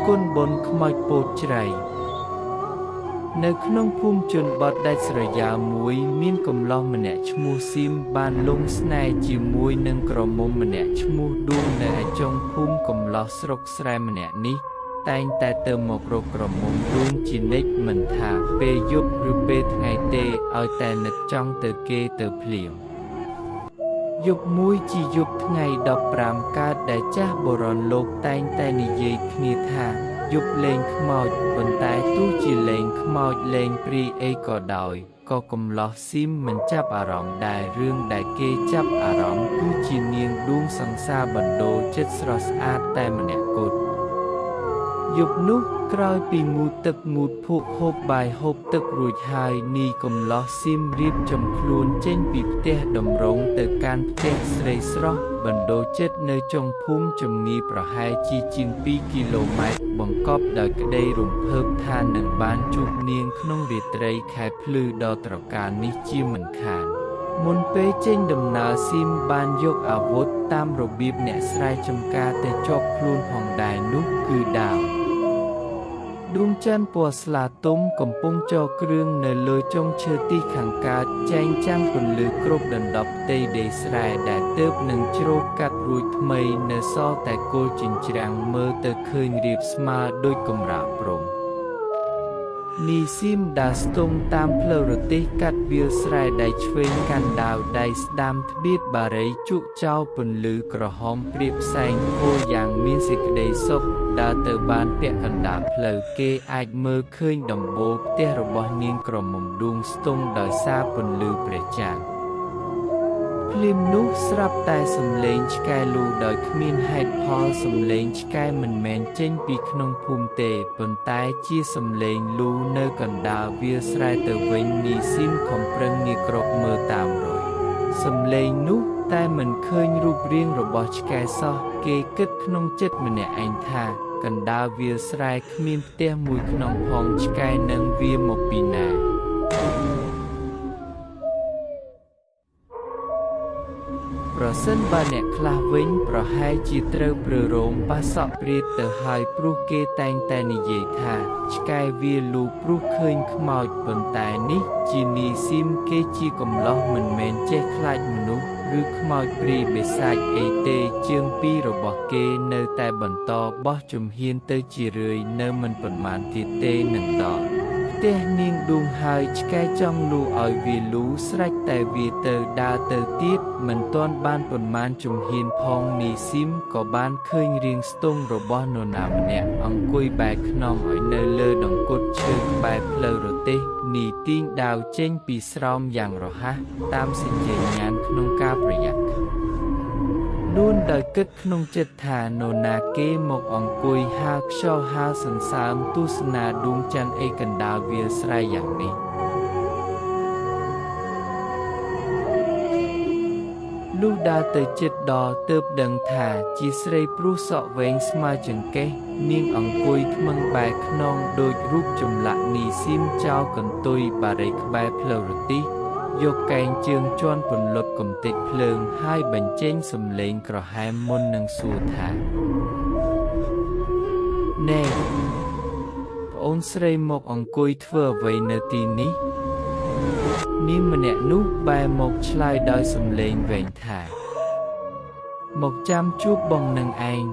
គុណបុណ្យខ្មោចពោធជ្រៃនៅក្នុងភូមិជនបទដាច់ស្រយាលមួយមានកំលោះម្នាក់ឈ្មោះស៊ីមបានលង់ស្នេហ៍ជាមួយនឹងក្រមុំម្នាក់ឈ្មោះឌួងនៅឯចុងភូមិកំលោះស្រុកស្រែម្នាក់នេះតែងតែទៅមករកក្រមុំឌួងជានិច្ចមិនថាពេលយប់ឬពេលថ្ងៃទេឲ្យតែនឹកចង់ទៅគេទៅភ្លាមយប់មួយជាយប់ថ្ងៃ15កើតដែលចាស់បុរាណលោកតែងតែនិយាយគ្នាថាយប់លេងខ្មោចប៉ុន្តែទោះជាលេងខ្មោចលេងព្រាយអីក៏ដោយក៏កំលោះស៊ីមមិនចាប់អារម្មណ៍ដែររឿងដែលគេចាប់អារម្មណ៍គឺជានាងឌួងសង្សារបណ្ដូលចិត្តស្រស់ស្អាតតែម្នាក់គត់យប់នោះក្រោយពីងូតទឹកងូតភក់ហូបបាយហូបទឹករួចហើយនីកំលោះស៊ីមរៀបចំខ្លួនចេញពីផ្ទះតម្រង់ទៅកាន់ផ្ទះស្រីស្រស់បណ្ដូលចិត្តនៅចុងភូមិជំនីប្រហែលជាជាង2គីឡូម៉ែត្របង្កប់ដោយក្តីរំភើបថានឹងបានជួបនាងក្នុងរាត្រីខែភ្លឺដ៏ត្រកាលនេះជាមិនខានមុនពេលចេញដំណើរស៊ីមបានយកអាវុធតាមរបៀបអ្នកស្រែចម្ការទៅជាប់ខ្លួនផងដែរនោះគឺដាវដួងច័ន្ទពណ៌ស្លាទុំកំពុងចរគ្រឿងនៅលើចុងឈើទីខាងកើតចែងចាំងពន្លឺគ្រប់ដណ្ដប់ផ្ទៃដីស្រែដែលទើបនឹងច្រូតកាត់រួចថ្មីនៅសល់តែគល់ចិញ្ច្រាំងមើលទៅឃើញរាបស្មើដូចកម្រាលព្រំនីស៊ីមដើរស្ទង់តាមផ្លូវរទេះកាត់វាលស្រែដៃឆ្វេងកាន់ដាវដៃស្ដាំត្បៀតបារីជក់ចោលពន្លឺក្រហមព្រៀបផ្សែងហូរយ៉ាងមានសេចក្តីសុខដើរទៅបានពាក់កណ្ដាលផ្លូវគេអាចមើលឃើញដំបូលផ្ទះរបស់នាងក្រមុំឌួងស្ទង់ដោយសារពន្លឺព្រះច័ន្ទភ្លាមនោះស្រាប់តែសំឡេងឆ្កែលូដោយគ្មានហេតុផលសំឡេងឆ្កែមិនមែនចេញពីក្នុងភូមិទេប៉ុន្តែជាសំឡេងលូនៅកណ្ដាលវាលស្រែទៅវិញនីស៊ីមខំប្រឹងងាកក្រោកមើលតាមរយសំឡេងនោះតែមិនឃើញរូបរាងរបស់ឆ្កែសោះគេគិតក្នុងចិត្តម្នាក់ឯងថាកណ្ដាលវាលស្រែគ្មានផ្ទះមួយក្នុងផងឆ្កែនឹងវាមកពីណាប្រសិនបើអ្នកខ្លះវិញប្រហែលជាត្រូវព្រើរោមប៉ះសក់ព្រាតទៅហើយព្រោះគេតែងតែនិយាយថាឆ្កែវាលូព្រោះឃើញខ្មោចប៉ុន្តែនេះជានីស៊ីមគេជាកំលោះមិនមែនចេះខ្លាចមនុស្សឬខ្មោចព្រាយបិសាចអីទេជើងពីររបស់គេនៅតែបន្តបោះជំហានទៅជារឿយនៅមិនប៉ុន្មានទៀតទេនឹងដល់ផ្ទះនាងឌួងហើយឆ្កែចង់លូឲ្យវាលូស្រេចតែវាទៅដើរទៅទៀតមិនទាន់បានប៉ុន្មានជំហានផងនីស៊ីមក៏បានឃើញរាងស្ទង់របស់នរណាម្នាក់អង្គុយបែរខ្នងឲ្យនៅលើដង្គត់ឈើក្បែរផ្លូវរទេះនីទាញដាវចេញពីស្រោមយ៉ាងរហ័សតាមសញ្ញានក្នុងការប្រយ័ត្ននួនដោយគិតក្នុងចិត្តថានរណាគេមកអង្គុយហាលខ្យល់ហាលសន្សើមទស្សនាដួងច័ន្ទអីកណ្ដាលវាលស្រែយ៉ាងនេះលុះដើរទៅជិតដល់ទើបដឹងថាជាស្រីព្រោះសក់វែងស្មើចង្កេះនាងអង្គុយថ្មឹងបែរខ្នងដូចរូបចម្លាក់នីស៊ីមចោលកន្ទុយបារីក្បែរផ្លូវរទេះយកកែងជើងជាន់ពន្លត់កំទេចភ្លើងហើយបញ្ចេញសំឡេងក្រហែមមុននឹងសួរថាណែប្អូនស្រីមកអង្គុយធ្វើអ្វីនៅទីនេះនាងម្នាក់នោះបែរមកឆ្លើយដោយសំឡេងវែងថាមកចាំជួបបងនឹងឯង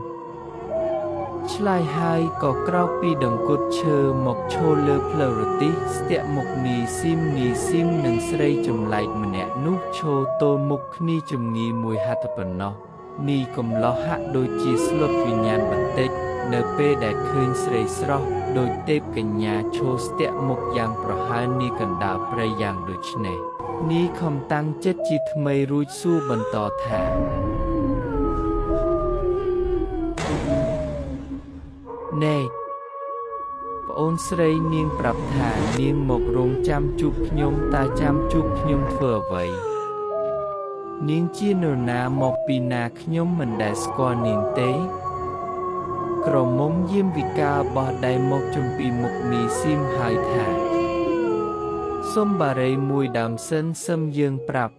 ឆ្លើយហើយក៏ក្រោកពីដង្គត់ឈើមកឈរលើផ្លូវរទេះស្ទាក់មុខនីស៊ីមនិងស្រីចម្លែកម្នាក់នោះឈរទល់មុខគ្នាជំងីមួយហត្ថប៉ុណ្ណោះនីកំលោះហាក់ដូចជាស្លុតវិញ្ញាណបន្តិចនៅពេលដែលឃើញស្រីស្រស់ដូចទេពកញ្ញាឈរស្ទាក់មុខយ៉ាងប្រហើននីកណ្ដាលព្រៃយ៉ាងដូចនេះនីខំតាំងចិត្តជាថ្មីរួចសួរបន្តថាណែប្អូនស្រីនាងប្រាប់ថានាងមករងចាំជួបខ្ញុំតើចាំជួបខ្ញុំធ្វើអ្វីនាងជានរណាមកពីណាខ្ញុំមិនដែលស្គាល់នាងទេក្រមុំយាមវិការបោះដៃមកជំពីមុខនីស៊ីមហើយថាសុំបារីមួយដើមសិនសឹមយើងប្រាប់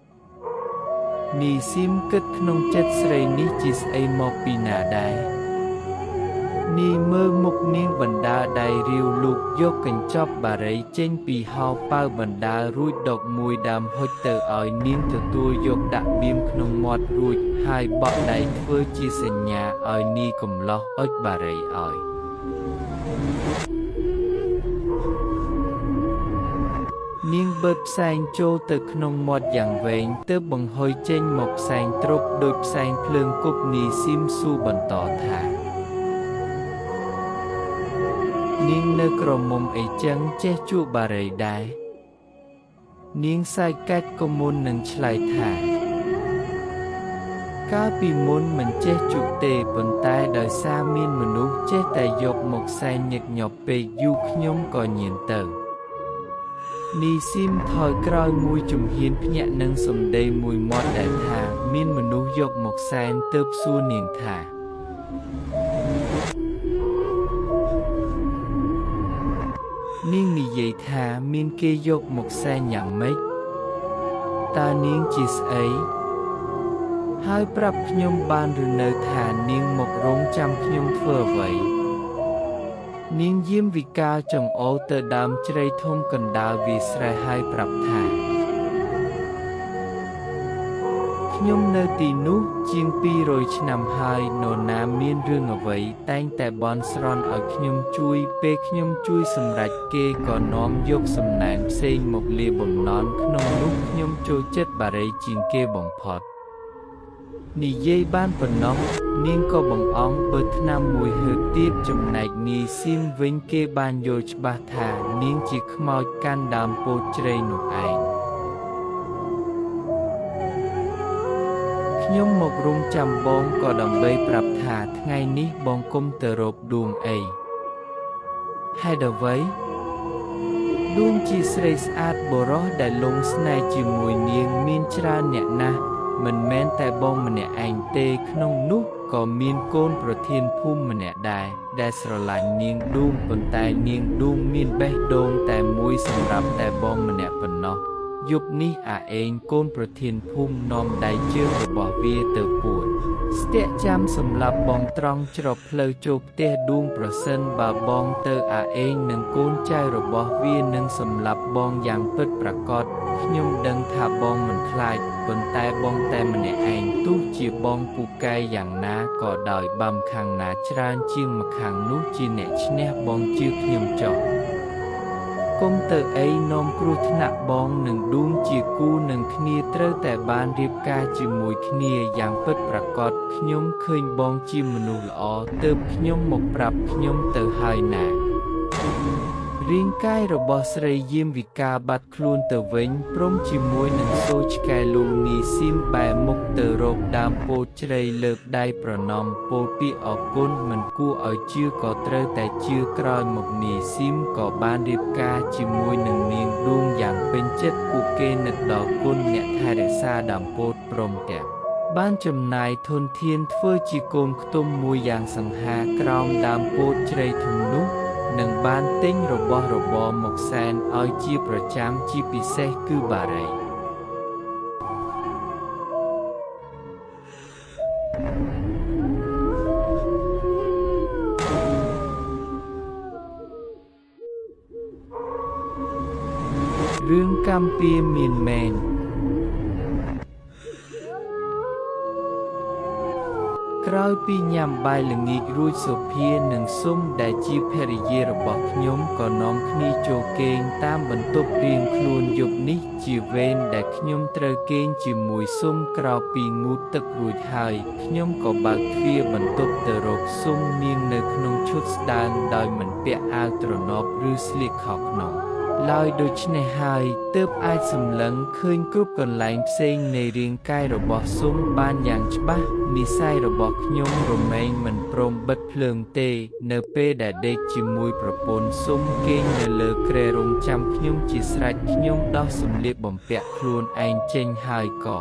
នីស៊ីមគិតក្នុងចិត្តស្រីនេះជាស្អីមកពីណាដែរ នាយមើលមុខនាងបណ្ដើរដៃរាវលូកយកកញ្ចប់បារីចេញពីហោប៉ៅបណ្ដើររួចដកមួយដើមហុចទៅឲ្យនាងទទួលយកដាក់បៀមក្នុងមាត់រួចហើយបក់ដៃធ្វើជាសញ្ញាឲ្យនាយកំឡោះអុចបារីឲ្យនាងបឺតផ្សែងចូលទៅក្នុងមាត់យ៉ាងវែងទើបបង្ហុយចេញមកផ្សែងទ្រពដូចផ្សែងភ្លើងគប់នាយស៊ីមសួរបន្តថានាងនៅក្រមុំអីចឹងចេះជក់បារីដែរនាងសើចកាច់ក៏មុននឹងឆ្លើយថាកាលពីមុនមិនចេះជក់ទេប៉ុន្តែដោយសារមានមនុស្សចេះតែយកមកសែនញឹកញាប់ពេកយូរខ្ញុំក៏ញៀនទៅនាយស៊ីមថយក្រោយមួយជំហានភ្ញាក់នឹងសម្ដីមួយមាត់ដែលថាមានមនុស្សយកមកសែនទើបសួរនាងថានាងនិយាយថាមានគេយកមកសែនយ៉ាងម៉េចតើនាងជាស្អីហើយប្រាប់ខ្ញុំបានឬនៅថានាងមករងចាំខ្ញុំធ្វើអ្វីនាងយាមវិកាលចង្អុលទៅដើមជ្រៃធំកណ្ដាលវាស្រែហើយប្រាប់ថាខ្ញុំនៅទីនោះជាង200ឆ្នាំហើយនរណាមានរឿងអ្វីតែងតែបន់ស្រន់ឲ្យខ្ញុំជួយពេលខ្ញុំជួយសម្រេចគេក៏នាំយកសំណែនផ្សេងមកលាបំណន់ក្នុងនោះខ្ញុំចូលចិត្តបារីជាងគេបំផុតនិយាយបានប៉ុណ្ណោះនាងក៏បង្អង់បើថ្នាំមួយហឺទៀតចំណែកនាយស៊ីមវិញគេបានយល់ច្បាស់ថានាងជាខ្មោចកាន់ដើមពោធិ៍ជ្រៃនោះឯងខ្ញុំមករងចាំបងក៏ដើម្បីប្រាប់ថាថ្ងៃនេះបងគុំទៅរកដួងអីហេតុអ្វីដួងជាស្រីស្អាតបុរសដែលលងស្នេហ៍ជាមួយនាងមានច្រើនអ្នកណាស់មិនមែនតែបងម្នាក់ឯងទេក្នុងនោះក៏មានកូនប្រធានភូមិម្នាក់ដែរដែលស្រឡាញ់នាងឌូងប៉ុន្តែនាងឌូងមានបេះដូងតែមួយសម្រាប់តែបងម្នាក់ប៉ុណ្ណោះយប់នេះអាឯងកូនប្រធានភូមិនាំដៃជើងរបស់វាទៅពួនស្ទាក់ចាំសម្រាប់បងត្រង់ច្រកផ្លូវចូលផ្ទះឌូងប្រសិនបើបងទៅអាឯងនិងកូនចៅរបស់វានឹងសម្លាប់បងយ៉ាងពិតប្រាកដខ្ញុំដឹងថាបងមិនខ្លាចប៉ុន្តែបងតែម្នាក់ឯងទោះជាបងពូកែយ៉ាងណាក៏ដោយបើម្ខាងណាច្រើនជាងម្ខាងនោះជាអ្នកឈ្នះបងជឿខ្ញុំចុះគុំទៅអីនាំគ្រោះថ្នាក់បងនឹងឌូងជាគូនឹងគ្នាត្រូវតែបានរៀបការជាមួយគ្នាយ៉ាងពិតប្រាកដខ្ញុំឃើញបងជាមនុស្សល្អទើបខ្ញុំមកប្រាប់ខ្ញុំទៅហើយណារាងកាយរបស់ស្រីយាមវិកាបាត់ខ្លួនទៅវិញព្រមជាមួយនឹងសូរឆ្កែលូងនាយស៊ីមបែរមុខទៅរកដើមពោធិ៍ជ្រៃលើកដៃប្រណម្យពោលពាក្យអរគុណមិនគួរឲ្យជឿក៏ត្រូវតែជឿក្រោយមកនាយស៊ីមក៏បានរៀបការជាមួយនឹងនាងឌូងយ៉ាងពេញចិត្តពួកគេនឹកដល់គុណអ្នកថែរក្សាដើមពោធិ៍ព្រមទាំងបានចំណាយធនធានធ្វើជាកូនខ្ទុំមួយយ៉ាងសង្ហាក្រោមដើមពោធិ៍ជ្រៃធំនោះនឹងបានទិញរបស់របរមកសែនឲ្យជាប្រចាំជាពិសេសគឺបារីរឿងកម្មពៀមានមែនក្រោយពីញ៉ាំបាយល្ងាចរួចសុភានិងស៊ុំដែលជាភរិយារបស់ខ្ញុំក៏នាំគ្នាចូលគេងតាមបន្ទប់រៀងខ្លួនយប់នេះជាវេនដែលខ្ញុំត្រូវគេងជាមួយស៊ុំក្រោយពីងូតទឹករួចហើយខ្ញុំក៏បើកទ្វារបន្ទប់ទៅរកស៊ុំនាងនៅក្នុងឈុតស្ដើងដោយមិនពាក់អាវទ្រនប់ឬស្លៀកខោក្នុងឡើយដូច្នេះហើយទើបអាចសម្លឹងឃើញគ្រប់កន្លែងផ្សេងនៃរាងកាយរបស់ស៊ុំបានយ៉ាងច្បាស់និស័យរបស់ខ្ញុំរមែងមិនព្រមបិទភ្លើងទេនៅពេលដែលដេកជាមួយប្រពន្ធស៊ុំគេងនៅលើគ្រែរងចាំខ្ញុំជាស្រេចខ្ញុំដោះសម្លៀកបំពាក់ខ្លួនឯងចេញហើយក៏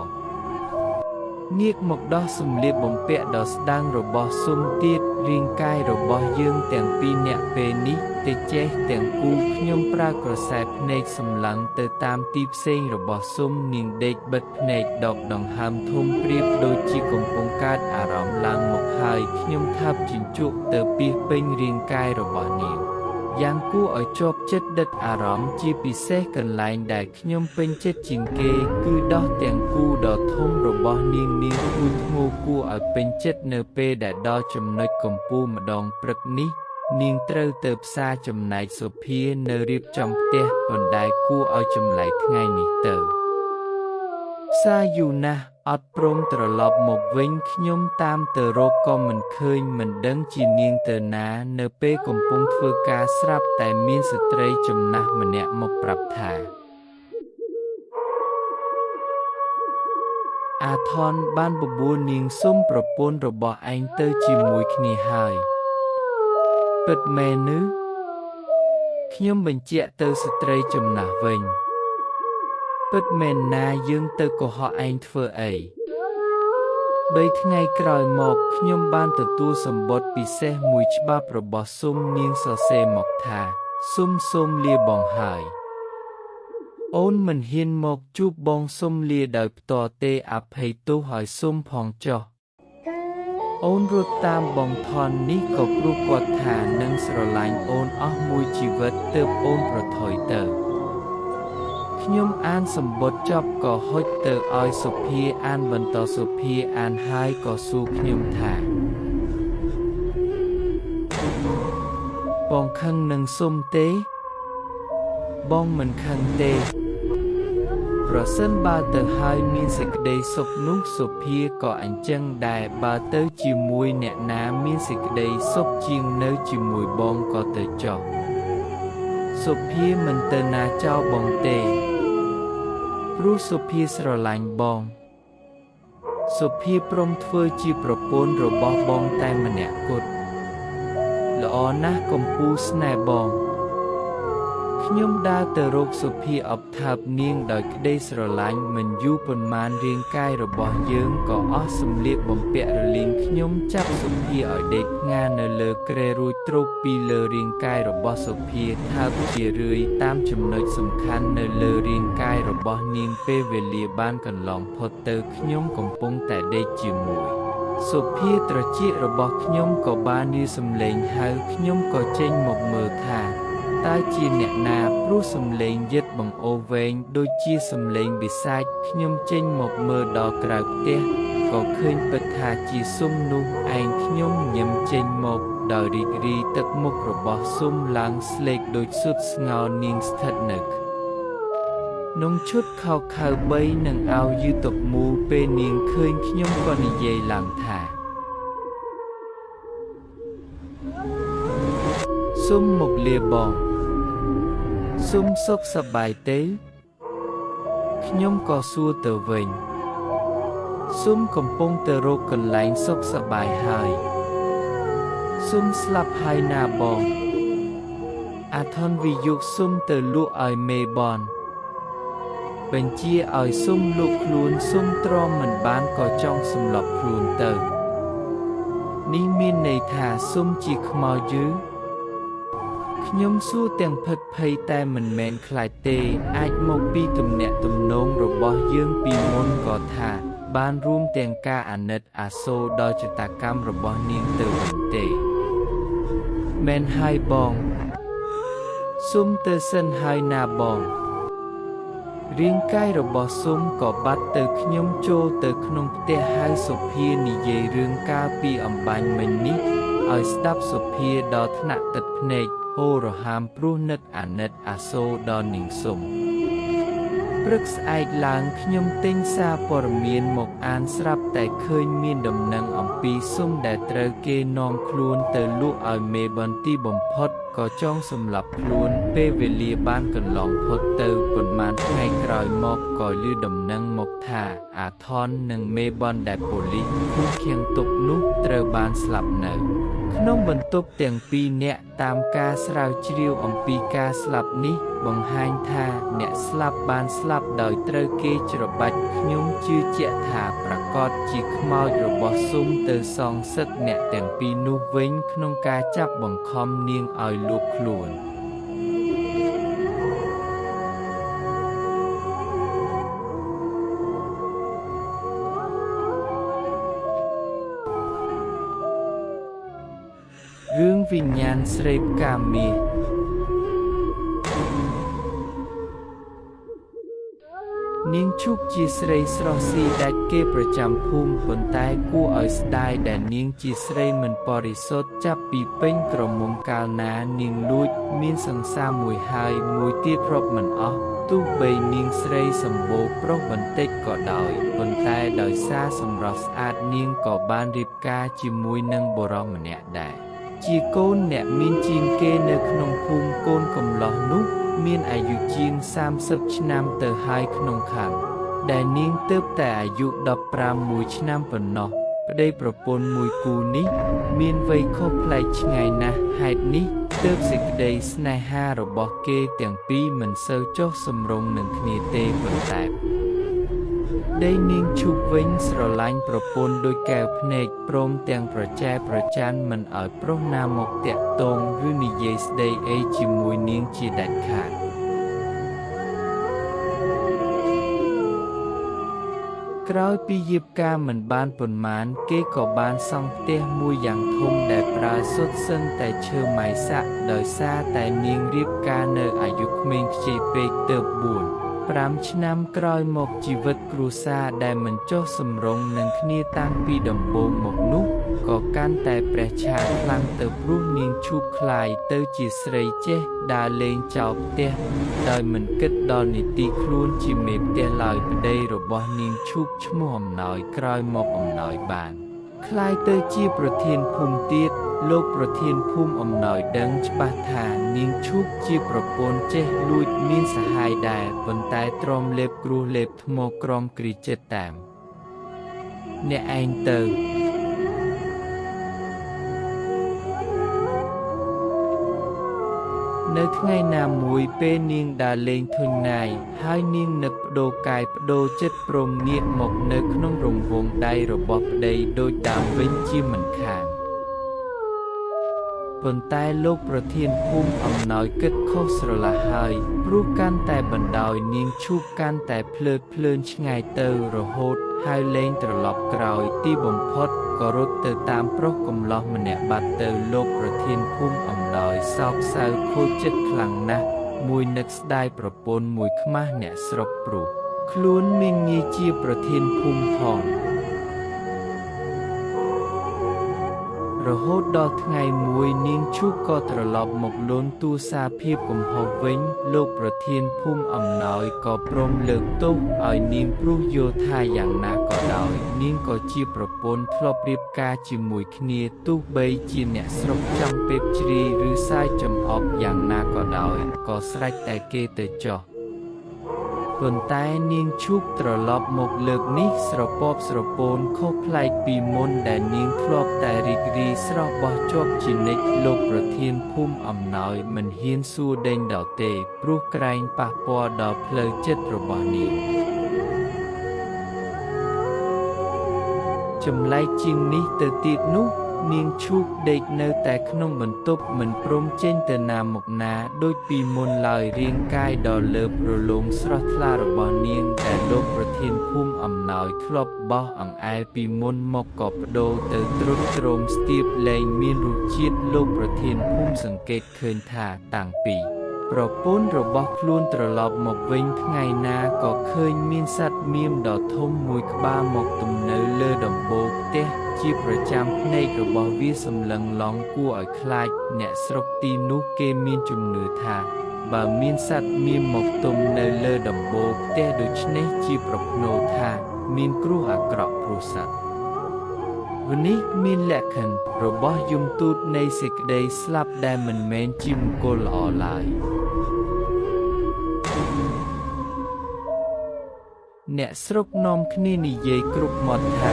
ងាកមកដោះសម្លៀកបំពាក់ដ៏ស្ដើងរបស់ស៊ុំទៀត រាងកាយរបស់យើងទាំងពីរនាក់ពេលនេះទេចេះទាំងគូខ្ញុំប្រើក្រសែភ្នែកសម្លឹងទៅតាមទីផ្សេងរបស់ស៊ុំនាងដេកបិទភ្នែកដកដង្ហើមធំប្រៀបដូចជាកំពុងកើតអារម្មណ៍ឡើងមកហើយខ្ញុំថើបជញ្ជក់ទៅពាសពេញរាងកាយរបស់នាងយ៉ាងគួរឲ្យជាប់ចិត្តដិតអារម្មណ៍ជាពិសេសកន្លែងដែលខ្ញុំពេញចិត្តជាងគេគឺដោះទាំងគូដ៏ធំរបស់នាងនាងធ្ងន់ធ្ងរគួរឲ្យពេញចិត្តនៅពេលដែលដល់ចំណុចកំពូលម្ដងព្រឹកនេះនាងត្រូវទៅផ្សារចំណែកសុភានៅរៀបចំផ្ទះប៉ុន្តែគួរឲ្យចម្លែកថ្ងៃនេះទៅផ្សារយូរណាស់អត់ព្រមត្រឡប់មកវិញខ្ញុំតាមទៅរកក៏មិនឃើញមិនដឹងជានាងទៅណានៅពេលកំពុងធ្វើការស្រាប់តែមានស្ត្រីចំណាស់ម្នាក់មកប្រាប់ថាអាថនបានបបួលនាងសុំប្រពន្ធរបស់ឯងទៅជាមួយគ្នាហើយពិតមែនឬខ្ញុំបញ្ជាក់ទៅស្ត្រីចំណាស់វិញពិតមែនណាយើងទៅកុហកឯងធ្វើអី3ថ្ងៃក្រោយមកខ្ញុំបានទទួលសម្បត្តិពិសេសមួយច្បាប់របស់ស៊ុំនាងសរសេរមកថាស៊ុំសូមលាបងហើយអូនមិនហ៊ានមកជួបបងសុំលាដោយផ្ទាល់ទេអភ័យទោសឲ្យស៊ុំផងចុះអូនរត់តាមបងថននេះក៏ព្រោះគាត់ថានឹងស្រឡាញ់អូនអស់មួយជីវិតទើបអូនប្រថុយទៅខ្ញុំអានសម្បត្តិចប់ក៏ហុចទៅឲ្យសុភាអានបន្តសុភាអានហើយក៏សួរខ្ញុំថាបងខឹងនឹងសុំទេបងមិនខឹងទេប្រសិនបើទៅហើយមានសេចក្តីសុខនោះសុភាក៏អញ្ចឹងដែរបើទៅជាមួយអ្នកណាមានសេចក្តីសុខជាងនៅជាមួយបងក៏ទៅចុះសុភាមិនទៅណាចោលបងទេព្រោះសុភាស្រឡាញ់បងសុភាព្រមធ្វើជាប្រពន្ធរបស់បងតែម្នាក់គត់ល្អណាស់កំពូលស្នេហ៍បងខ្ញុំដើរទៅរកសុភាអបថើបនាងដោយក្តីស្រឡាញ់មិនយូរប៉ុន្មានរាងកាយរបស់យើងក៏អស់សម្លៀកបំពាក់រលីងខ្ញុំចាប់សុភាឲ្យដេកផ្ងានៅលើគ្រែរួចទ្រោបពីលើរាងកាយរបស់សុភាថើបជារឿយតាមចំណុចសំខាន់នៅលើរាងកាយរបស់នាងពេលវេលាបានកន្លងផុតទៅខ្ញុំកំពុងតែដេកជាមួយសុភាត្រចៀករបស់ខ្ញុំក៏បានឮសំឡេងហៅខ្ញុំក៏ចេញមកមើលថាតើជាអ្នកណាព្រោះសំឡេងយឹតបង្អូរវែងដូចជាសំឡេងបិសាចខ្ញុំចេញមកមើលដល់ក្រៅផ្ទះក៏ឃើញពិតថាជាស៊ុំនោះឯងខ្ញុំញឹមចេញមកដោយរីករាយទឹកមុខរបស់ស៊ុំឡើងស្លេកដូចសុទ្ធស្ងោនាងស្ថិតនៅក្នុងឈុតខោខៅបីនិងអាវយឺតតុមូលពេលនាងឃើញខ្ញុំក៏និយាយឡើងថាស៊ុំមកលាបងស៊ុំសុខសប្បាយទេខ្ញុំក៏សួរទៅវិញស៊ុំកំពុងទៅរកកន្លែងសុខសប្បាយហើយស៊ុំស្លាប់ហើយណាបងអាថនវិយុស៊ុំទៅលក់ឲ្យមេបនបញ្ជាឲ្យស៊ុំលក់ខ្លួនស៊ុំទ្រាំមិនបានក៏ចង់សម្លាប់ខ្លួនទៅនេះមានន័យថាស៊ុំជាខ្មោចយឺខ្ញុំសួរទាំងភិតភ័យតែមិនមែនខ្លាចទេអាចមកពីទំនាក់ទំនងរបស់យើងពីមុនក៏ថាបានរួមទាំងការអាណិតអាសូរដល់ចតាកម្មរបស់នាងទៅវិញទេមែនហើយបងសុំទៅសិនហើយណាបងរាងកាយរបស់សុំក៏បាត់ទៅខ្ញុំចូលទៅក្នុងផ្ទះហៅសុភានិយាយរឿងកាលពីអំបញ្ញមិញនេះឲ្យស្ដាប់សុភាដល់ថ្នាក់ទឹកភ្នែកហូររហាមព្រោះនឹកអាណិតអាសូរដល់នាងសុំព្រឹកស្អែកឡើងខ្ញុំទិញសារព័ត៌មានមកអានស្រាប់តែឃើញមានដំណឹងអំពីសុំដែលត្រូវគេនាំខ្លួនទៅលក់ឲ្យមេបន្ទីបំផុតក៏ចង់សម្លាប់ខ្លួនពេលវេលាបានកន្លងផុតទៅប៉ុន្មានថ្ងៃក្រោយមកក៏ឮដំណឹងមកថាអាថននិងមេបនដែលប៉ូលីសឃុំឃាំងទុកនោះត្រូវបានស្លាប់នៅក្នុងបន្ទប់ទាំងពីរនាក់តាមការស្រាវជ្រាវអំពីការស្លាប់នេះបង្ហាញថាអ្នកស្លាប់បានស្លាប់ដោយត្រូវគេច្របាច់ខ្ញុំ ជឿជាក់ថាប្រាកដជាខ្មោចរបស់ស៊ុំទៅសងសឹកអ្នកទាំងពីរនោះវិញក្នុងការចាប់បង្ខំនាងឲ្យលួចខ្លួនរឿងវិញ្ញាណស្រីផ្កាមាសនាងឈូកជាស្រីស្រស់ស៊ីដាច់គេប្រចាំភូមិប៉ុន្តែគួរឲ្យស្ដាយដែលនាងជាស្រីមិនបរិសុទ្ធចាប់ពីពេញក្រមុំកាលណានាងលួចមានសង្សារមួយហើយមួយទៀតរាប់មិនអស់ទោះបីនាងស្រីសម្បូរប្រុសបន្តិចក៏ដោយប៉ុន្តែដោយសារសម្រស់ស្អាតនាងក៏បានរៀបការជាមួយនឹងបុរសម្នាក់ដែរជាកូនអ្នកមានជាងគេនៅក្នុងភូមិកូនកំលោះនោះមានអាយុជាង30ឆ្នាំទៅហើយក្នុងខណ្ឌដែលនាងទើបតែអាយុ15មួយឆ្នាំប៉ុណ្ណោះប្តីប្រពន្ធមួយគូនេះមានវ័យខុសប្លែកឆ្ងាយណាស់ហេតុនេះទើបសេចក្តីស្នេហារបស់គេទាំងពីរមិនសូវចុះសម្រុងនឹងគ្នាទេប៉ុន្តែដីនាងឈូកវិញស្រឡាញ់ប្រពន្ធដោយកែវភ្នែកព្រមទាំងប្រចែប្រច័នមិនឲ្យប្រុសណាមកទាក់ទងឬនិយាយស្ដីអីជាមួយនាងជាដាច់ខាតក្រោយពីរៀបការមិនបានប៉ុន្មានគេក៏បានសង់ផ្ទះមួយយ៉ាងធំដែលប្រើសុទ្ធសឹងតែឈើម៉ៃសាក់ដោយសារតែនាងរៀបការនៅអាយុក្មេងខ្ចីពេកទើប4-5ឆ្នាំក្រោយមកជីវិតគ្រួសារដែលមិនចុះសម្រុងនឹងគ្នាតាំងពីដំបូងមកនោះក៏កាន់តែប្រេះឆាខ្លាំងទៅព្រោះនាងឈូកក្លាយទៅជាស្រីចេះដើរលេងចោលផ្ទះដោយមិនគិតដល់នីតិខ្លួនជាមេផ្ទះឡើយប្តីរបស់នាងឈូកឈ្មោះអំណោយក្រោយមកអំណោយបានក្លាយទៅជាប្រធានភូមិទៀតលោកប្រធានភូមិអំណោយដឹងច្បាស់ថានាងឈូកជាប្រពន្ធចេះលួចមានសហាយដែរប៉ុន្តែទ្រាំលេបគ្រោះលេបថ្មក្រមគ្រីចិត្តតាមអ្នកឯងទៅនៅថ្ងៃណាមួយពេលនាងដើរលេងធុញណាយហើយនាងនឹកប្ដូរកាយប្ដូរចិត្តព្រមងាកមកនៅក្នុងរង្វង់ដៃរបស់ប្តីដូចដើមវិញជាមិនខានប៉ុន្តែលោកប្រធានភូមិអំណោយគិតខុសស្រឡះហើយព្រោះកាន់តែបណ្ដោយនាងឈូកកាន់តែភ្លើតភ្លើនឆ្ងាយទៅរហូតហើយលែងត្រឡប់ក្រោយទីបំផុតក៏រត់ទៅតាមប្រុសកំលោះម្នាក់បាត់ទៅលោកប្រធានភូមិអំណោយសោកសៅខូចចិត្តខ្លាំងណាស់មួយនឹកស្ដាយប្រពន្ធមួយខ្មាស់អ្នកស្រុកព្រោះខ្លួនមានងារជាប្រធានភូមិផងរហូតដល់ថ្ងៃមួយនាងឈូកក៏ត្រឡប់មកលន់តួសារភាពកំហុសវិញលោកប្រធានភូមិអំណោយក៏ព្រមលើកទោសឲ្យនាងព្រោះយល់ថាយ៉ាងណាក៏ដោយនាងក៏ជាប្រពន្ធធ្លាប់រៀបការជាមួយគ្នាទោះបីជាអ្នកស្រុកចង់ពេបជ្រាយឬសាយចំអប់យ៉ាងណាក៏ដោយក៏ស្រេចតែគេទៅចោះប៉ុន្តែនាងឈូកត្រឡប់មកលើកនេះស្រពប់ស្រពោនខុសប្លែកពីមុនដែលនាងធ្លាប់តែរីករាយស្រស់បោះជាប់ជានិច្ចលោកប្រធានភូមិអំណោយមិនហ៊ានសួរដេញដល់ទេព្រោះក្រែងប៉ះពាល់ដល់ផ្លូវចិត្តរបស់នាងចម្លែកជាងនេះទៅទៀតនោះនាងឈូកដេកនៅតែក្នុងបន្ទប់មិនព្រមចេញទៅណាមកណាដូចពីមុនឡើយរាងកាយដ៏លើបរលោងស្រស់ថ្លារបស់នាងដែលលោកប្រធានភូមិអំណោយធ្លាប់បោះអង្អែលពីមុនមកក៏ប្ដូរទៅទ្រុឌទ្រោមស្ទាបលែងមានរសជាតិលោកប្រធានភូមិសង្កេតឃើញថាតាំងពីប្រពន្ធរបស់ខ្លួនត្រឡប់មកវិញថ្ងៃណាក៏ឃើញមានសត្វមៀមដ៏ធំមួយក្បាលមកទំនៅលើដំបូលផ្ទះជាប្រចាំភ្នែករបស់វាសម្លឹងឡងគួរឲ្យខ្លាចអ្នកស្រុកទីនោះគេមានជំនឿថាបើមានសត្វមៀមមកទំនៅលើដំបូលផ្ទះដូច្នេះជាប្រផ្នូលថាមានគ្រោះអាក្រក់ព្រោះសត្វនេះមានលក្ខខណ្ឌរបស់យមទូតនៃសេចក្តីស្លាប់ដែលមិនមែនជាមង្គលល្អឡើយអ្នកស្រុកនាំគ្នានិយាយគ្រប់មាត់ថា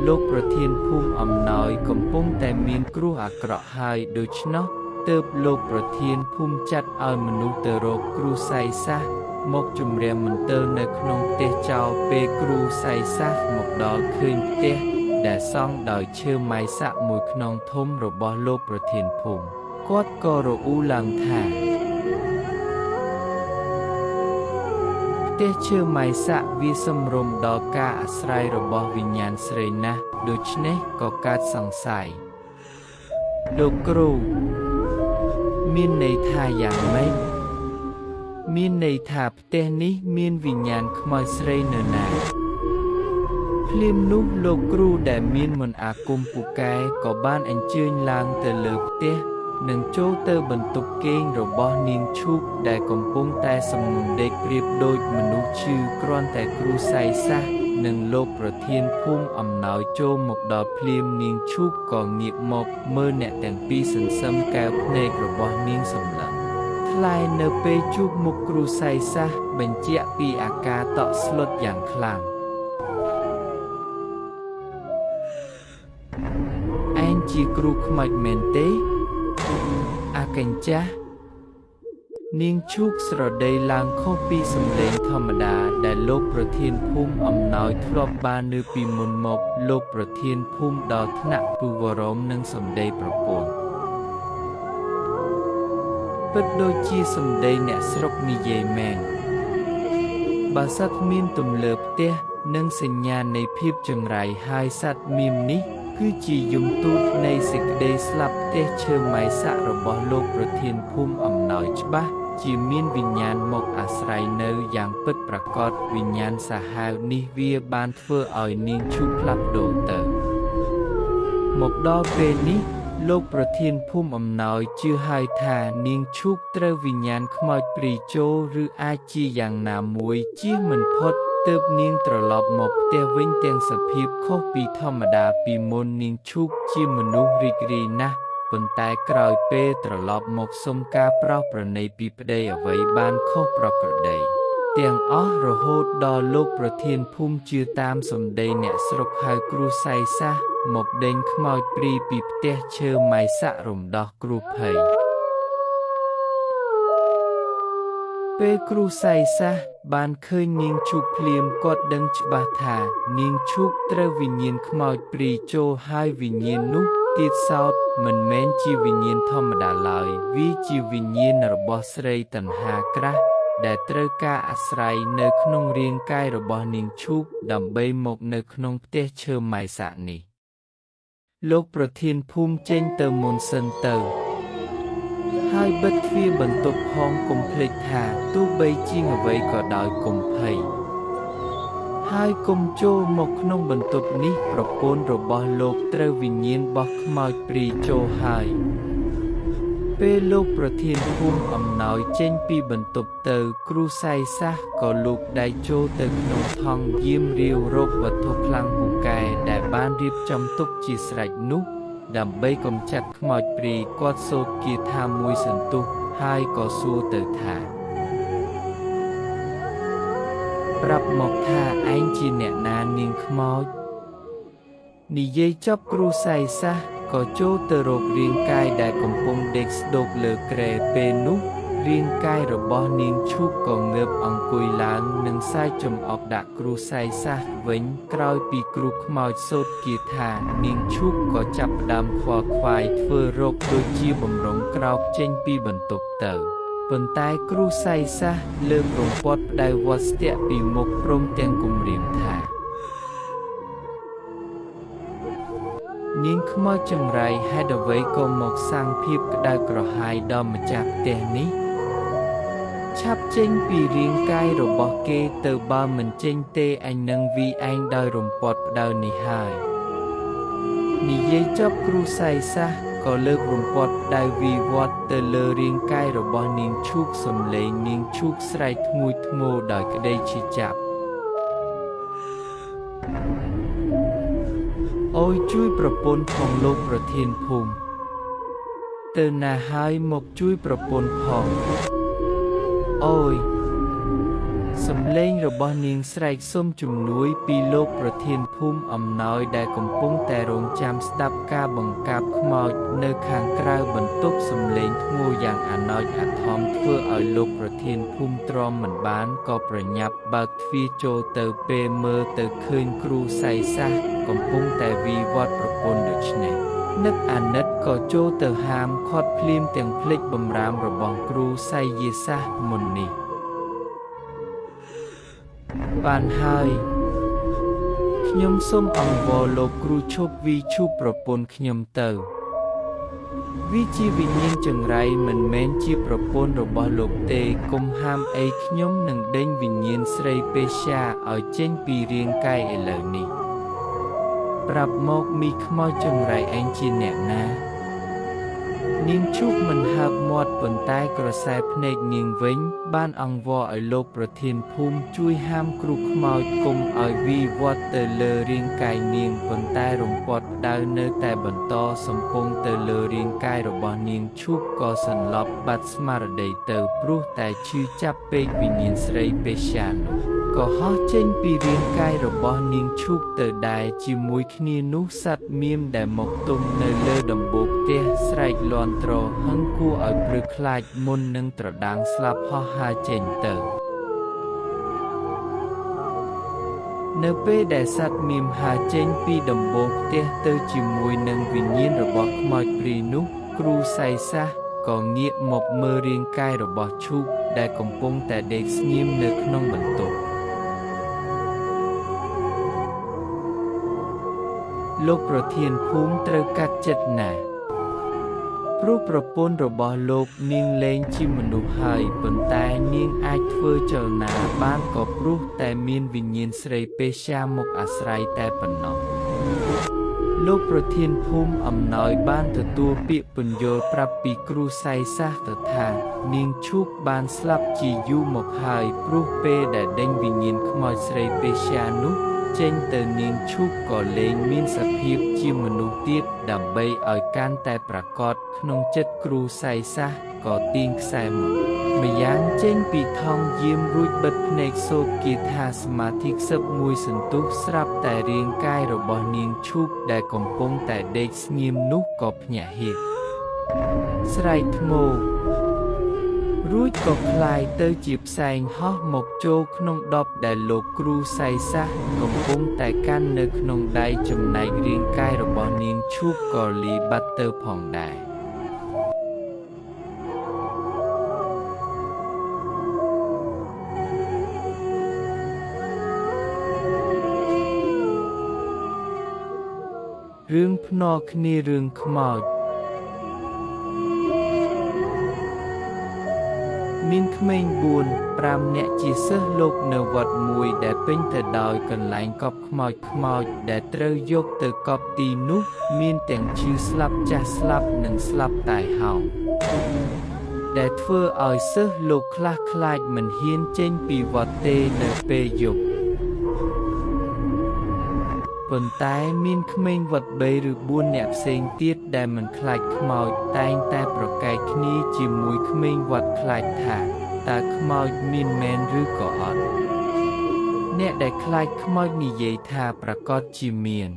លោកប្រធានភូមិអំណោយកំពុងតែមានគ្រោះអាក្រក់ហើយដូច្នោះទើបលោកប្រធានភូមិចាត់ឲ្យមនុស្សទៅរកគ្រូស័យសាស្ត្រ មកជម្រះមន្ទិលនៅក្នុងផ្ទះចោលពេលគ្រូសៃសាស្ត្រមកដល់ឃើញផ្ទះដែលសង់ដោយឈើម៉ៃសាក់មួយខ្នងធំរបស់លោកប្រធានភូមិគាត់ក៏រអ៊ូឡើងថាផ្ទះឈើម៉ៃសាក់វាសម្រុំដល់ការអាស្រ័យរបស់វិញ្ញាណស្រីណាស់ដូច្នេះក៏កើតសង្ស័យលោកគ្រូមានន័យថាយ៉ាងម៉េចមានន័យថាផ្ទះនេះមានវិញ្ញាណខ្មោចស្រីនៅណាភ្លាមនោះលោកគ្រូដែលមានមន្តអាគមពូកែក៏បានអញ្ជើញឡើងទៅលើផ្ទះនិងចូលទៅបន្ទប់គេងរបស់នាងឈូកដែលកំពុងតែសំងំដេកប្រៀបដូចមនុស្សឈឺគ្រាន់តែគ្រូសៃសាស្ត្រនិងលោកប្រធានភូមិអំណោយចូលមកដល់ភ្លាមនាងឈូកក៏ងាកមកមើលអ្នកទាំងពីរសន្សឹមកែវភ្នែករបស់នាងសម្លឹងថ្លែងនៅពេលជួបមុខគ្រូសៃសាស្ត្របញ្ជាក់ពីអាការតក់ស្លុតយ៉ាងខ្លាំងឯងជាគ្រូខ្មោចមែនទេអាកញ្ចាស់នាងឈូកស្រដីឡើងខុសពីសម្លេងធម្មតាដែលលោកប្រធានភូមិអំណោយធ្លាប់បាននៅពីមុនមកលោកប្រធានភូមិដល់ថ្នាក់ពូវរមនិងសម្ដីប្រពន្ធពិតដូចជាសម្ដីអ្នកស្រុកនិយាយមែនបើសត្វមានទំលើផ្ទះនិងសញ្ញានៃភាពចង្រៃហើយសត្វមៀមនេះគឺជាយមទូតនៃសេចក្តីស្លាប់ផ្ទះឈើម៉ៃសាក់របស់លោកប្រធានភូមិអំណោយច្បាស់ជាមានវិញ្ញាណមកអាស្រ័យនៅយ៉ាងពិតប្រាកដវិញ្ញាណសាហាវនេះវាបានធ្វើឲ្យនាងឈូកផ្លាស់ប្ដូរទៅមកដល់ពេលនេះលោកប្រធានភូមិអំណោយជឿហើយថានាងឈូកត្រូវវិញ្ញាណខ្មោចព្រីចូលឬអាចជាយ៉ាងណាមួយជៀសមិនផុតទើបនាងត្រឡប់មកផ្ទះវិញទាំងសភាពខុសពីធម្មតាពីមុននាងឈូកជាមនុស្សរីករាយណាស់ប៉ុន្តែក្រោយពេលត្រឡប់មកសុំការប្រោសប្រណីពីប្តីអ្វីបានខុសប្រក្រតីទាំងអស់រហូតដល់លោកប្រធានភូមិជឿតាមសម្ដីអ្នកស្រុកហៅគ្រូសៃសាស្ត្រមកដេញខ្មោចព្រីពីផ្ទះឈើម៉ៃសាក់រំដោះគ្រូភ័យពេលគ្រូសៃសាស្ត្របានឃើញនាងឈូកភ្លាមគាត់ដឹងច្បាស់ថានាងឈូកត្រូវវិញ្ញាណខ្មោចព្រីចូលហើយវិញ្ញាណនោះទៀតសោតមិនមែនជាវិញ្ញាណធម្មតាឡើយវាជាវិញ្ញាណរបស់ស្រីតណ្ហាក្រាស់ដែលត្រូវការអាស្រ័យនៅក្នុងរាងកាយរបស់នាងឈូកដើម្បីមកនៅក្នុងផ្ទះឈើម៉ៃសាក់នេះលោកប្រធានភូមិចេញទៅមុនសិនទៅហើយបិទទ្វារបន្ទប់ផងកុំភ្លេចថាទោះបីជាអ្វីក៏ដោយកុំភ័យហើយកុំចូលមកក្នុងបន្ទប់នេះប្រពន្ធរបស់លោកត្រូវវិញ្ញាណបោះខ្មោចព្រីចូលហើយពេលលោកប្រធានភូមិអំណោយចេញពីបន្ទប់ទៅគ្រូសៃសាស្ត្រក៏លូកដៃចូលទៅក្នុងថង់យាមរាវរកវត្ថុខ្លាំងពូកែដែលបានរៀបចំទុកជាស្រេចនោះដើម្បីកម្ចាត់ខ្មោចព្រាយគាត់សូត្រគាថាមួយសន្ទុះហើយក៏សួរទៅថាប្រាប់មកថាឯងជាអ្នកណានាងខ្មោចនិយាយចប់គ្រូសៃសាស្ត្រក៏ចូលទៅរករាងកាយដែលកំពុងដេកស្ដូកលើគ្រែពេលនោះរាងកាយរបស់នាងឈូកក៏ងើបអង្គុយឡើងនិងសាយចំអកដាក់គ្រូសៃសាស្ត្រវិញក្រោយពីគ្រូខ្មោចសូត្រគាថានាងឈូកក៏ចាប់ផ្ដើមខ្វល់ខ្វាយធ្វើរោគដូចជាបំរុងក្រោកចេញពីបន្ទប់ទៅប៉ុន្តែគ្រូសៃសាស្ត្រលើករំពាត់ផ្ដៅវត្តស្ទាក់ពីមុខព្រមទាំងគំរាមថានាងខ្មោចចង្រៃហេតុអ្វីក៏មកសាងភាពក្តៅក្រហាយដល់ម្ចាស់ផ្ទះនេះឆាប់ចេញពីរាងកាយរបស់គេទៅបើមិនចេញទេអញនឹងវីឯងដោយរំពាត់ផ្ដៅនេះហើយនិយាយចប់គ្រូសៃសាស្ត្រក៏លើករំពាត់ផ្ដៅវីវត្តទៅលើរាងកាយរបស់នាងឈូកសំឡេងនាងឈូកស្រែកធ្ងួយធ្ងរដោយក្តីឈឺចាប់អូយជួយប្រពន្ធផងលោកប្រធានភូមិទៅណាហើយមកជួយប្រពន្ធផងអូយ សំឡេងរបស់នាងស្រែកសុំជំនួយពីលោកប្រធានភូមិអំណោយដែលកំពុងតែរងចាំស្ដាប់ការបង្កាបខ្មោចនៅខាងក្រៅបន្ទប់សំឡេងធ្ងោយ៉ាងអាណោចអាធមធ្វើឲ្យលោកប្រធានភូមិទ្រាំមិនបានក៏ប្រញាប់បើកទ្វារចូលទៅពេលមើលទៅឃើញគ្រូសៃសាស្ត្រកំពុងតែវីវត្តប្រពន្ធដូច្នេះនឹកអាណិតក៏ចូលទៅហាមឃាត់ភ្លាមទាំងភ្លេចបម្រាមរបស់គ្រូសៃយាសាស្ត្រមុននេះបានហើយខ្ញុំសូមអង្វរលោកគ្រូឈប់វីឈូបប្រពន្ធខ្ញុំទៅវាជាវិញ្ញាណចង្រៃមិនមែនជាប្រពន្ធរបស់លោកទេកុំហាមអីខ្ញុំនឹងដេញវិញ្ញាណស្រីពេស្យាឲ្យចេញពីរាងកាយឥឡូវនេះប្រាប់មកមីខ្មោចចង្រៃឯងជាអ្នកណានាងឈូកមិនហើបមាត់ប៉ុន្តែក្រសែភ្នែកនាងវិញបានអង្វរឲ្យលោកប្រធានភូមិជួយហាមគ្រូខ្មោចកុំឲ្យវីវត្តទៅលើរាងកាយនាងប៉ុន្តែរំពាត់ផ្ដៅនៅតែបន្តសំពងទៅលើរាងកាយរបស់នាងឈូកក៏សន្លប់បាត់ស្មារតីទៅព្រោះតែឈឺចាប់ពេកវិញ្ញាណស្រីពេស្យានោះក៏ហោះចេញពីរាងកាយរបស់នាងឈូកទៅដែរជាមួយគ្នានោះសត្វមៀមដែលមកទុំនៅលើដំបូលផ្ទះស្រែកលាន់ទ្រហឹងគួរឲ្យព្រឺខ្លាចមុននឹងត្រដាងស្លាប់ហោះហើរចេញទៅនៅពេលដែលសត្វមៀមហើរចេញពីដំបូលផ្ទះទៅជាមួយនឹងវិញ្ញាណរបស់ខ្មោចព្រាយនោះគ្រូសៃសាស្ត្រក៏ងាកមកមើលរាងកាយរបស់ឈូកដែលកំពុងតែដេកស្ងៀមនៅក្នុងបន្ទប់លោកប្រធានភូមិត្រូវកាត់ចិត្តណាស់ព្រោះប្រពន្ធរបស់លោកនាងលែងជាមនុស្សហើយប៉ុន្តែនាងអាចធ្វើចលនាបានក៏ព្រោះតែមានវិញ្ញាណស្រីពេស្យាមកអាស្រ័យតែប៉ុណ្ណោះលោកប្រធានភូមិអំណោយបានទទួលពាក្យពន្យល់ប្រាប់ពីគ្រូសៃសាស្ត្រថានាងឈូកបានស្លាប់ជាយូរមកហើយព្រោះពេលដែលដេញវិញ្ញាណខ្មោចស្រីពេស្យានោះចេញទៅនាងឈូកក៏លែងមានសភាពជាមនុស្សទៀតដើម្បីឲ្យកាន់តែប្រាកដក្នុងចិត្តគ្រូសៃសាស្ត្រក៏ទាញខ្សែមន្តម្យ៉ាងចេញពីថង់យាមរួចបិទភ្នែកសូត្រគាថាសមាធិខ្សឹបមួយសន្ទុះស្រាប់តែរាងកាយរបស់នាងឈូកដែលកំពុងតែដេកស្ងៀមនោះក៏ភ្ញាក់ហៀបស្រែកធ្មោរួចក៏ក្លាយទៅជាផ្សែងហោះមកចូលក្នុងដបដែលលោកគ្រូសៃសាស្ត្រកំពុងតែកាន់នៅក្នុងដៃចំណែករាងកាយរបស់នាងឈូកក៏លីបាត់ទៅផងដែររឿងភ្នាល់គ្នារឿងខ្មោចមានក្មេង4-5នាក់ជាសិស្សលោកនៅវត្តមួយដែលពេញទៅដោយកន្លែងកប់ខ្មោចខ្មោចដែលត្រូវយកទៅកប់ទីនោះមានទាំងឈឺស្លាប់ចាស់ស្លាប់និងស្លាប់តែហោងដែលធ្វើឲ្យសិស្សលោកខ្លះខ្លាចមិនហ៊ានចេញពីវត្តទេនៅពេលយប់ប៉ុន្តែមានក្មេងវត្ត3ឬ4នាក់ផ្សេងទៀតដែលមិនខ្លាចខ្មោចតែងតែប្រកែកគ្នាជាមួយក្មេងវត្តខ្លាចថាតើខ្មោចមានមែនឬក៏អត់អ្នកដែលខ្លាចខ្មោចនិយាយថាប្រាកដជាមាន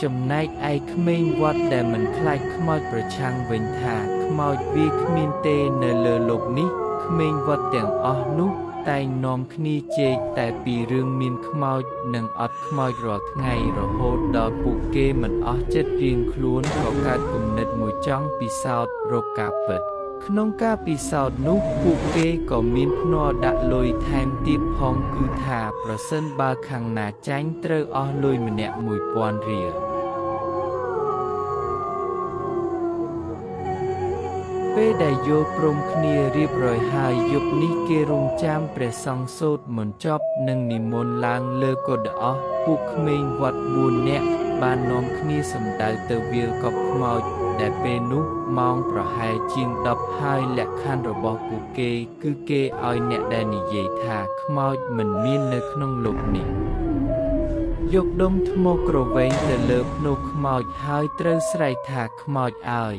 ចំណែកឯក្មេងវត្តដែលមិនខ្លាចខ្មោចប្រឆាំងវិញថាខ្មោចវាគ្មានទេនៅលើលោកនេះក្មេងវត្តទាំងអស់នោះតែងនាំគ្នាជែកតែពីរឿងមានខ្មោចនិងអត់ខ្មោចរាល់ថ្ងៃរហូតដល់ពួកគេមិនអស់ចិត្តរៀងខ្លួនក៏កើតគំនិតមួយចង់ពិសោធន៍រកការពិតក្នុងការពិសោធន៍នោះពួកគេក៏មានភ្នាល់ដាក់លុយថែមទៀតផងគឺថាប្រសិនបើខាងណាចាញ់ត្រូវអស់លុយម្នាក់1000រៀលពេលដែលយល់ព្រមគ្នារៀបរយហើយយប់នេះគេរងចាំព្រះសង្ឃសូត្រមិនចប់និងនិមន្តឡើងលើកុដិអស់ពួកក្មេងវត្ត4នាក់បាននាំគ្នាសម្ដៅទៅវាលកប់ខ្មោចដែលពេលនោះម៉ោងប្រហែលជាង10ហើយលក្ខខណ្ឌរបស់ពួកគេគឺគេឲ្យអ្នកដែលនិយាយថាខ្មោចមិនមាននៅក្នុងលោកនេះយកដុំថ្មក្រវែងទៅលើភ្នូខ្មោចហើយត្រូវស្រែកថាខ្មោចអើយ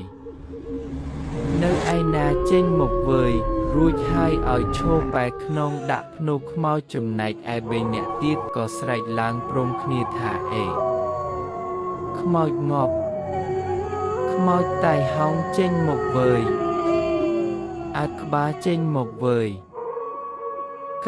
នៅឯណាចេញមកវើយ រួចហើយឲ្យឈរបែរខ្នងដាក់ភ្នូខ្មោចចំណែកឯបីអ្នកទៀតក៏ស្រែកឡើងព្រមគ្នាថាអេខ្មោចងាប់ខ្មោចតៃហោងចេញមកវើយអាក្បាលចេញមកវើយ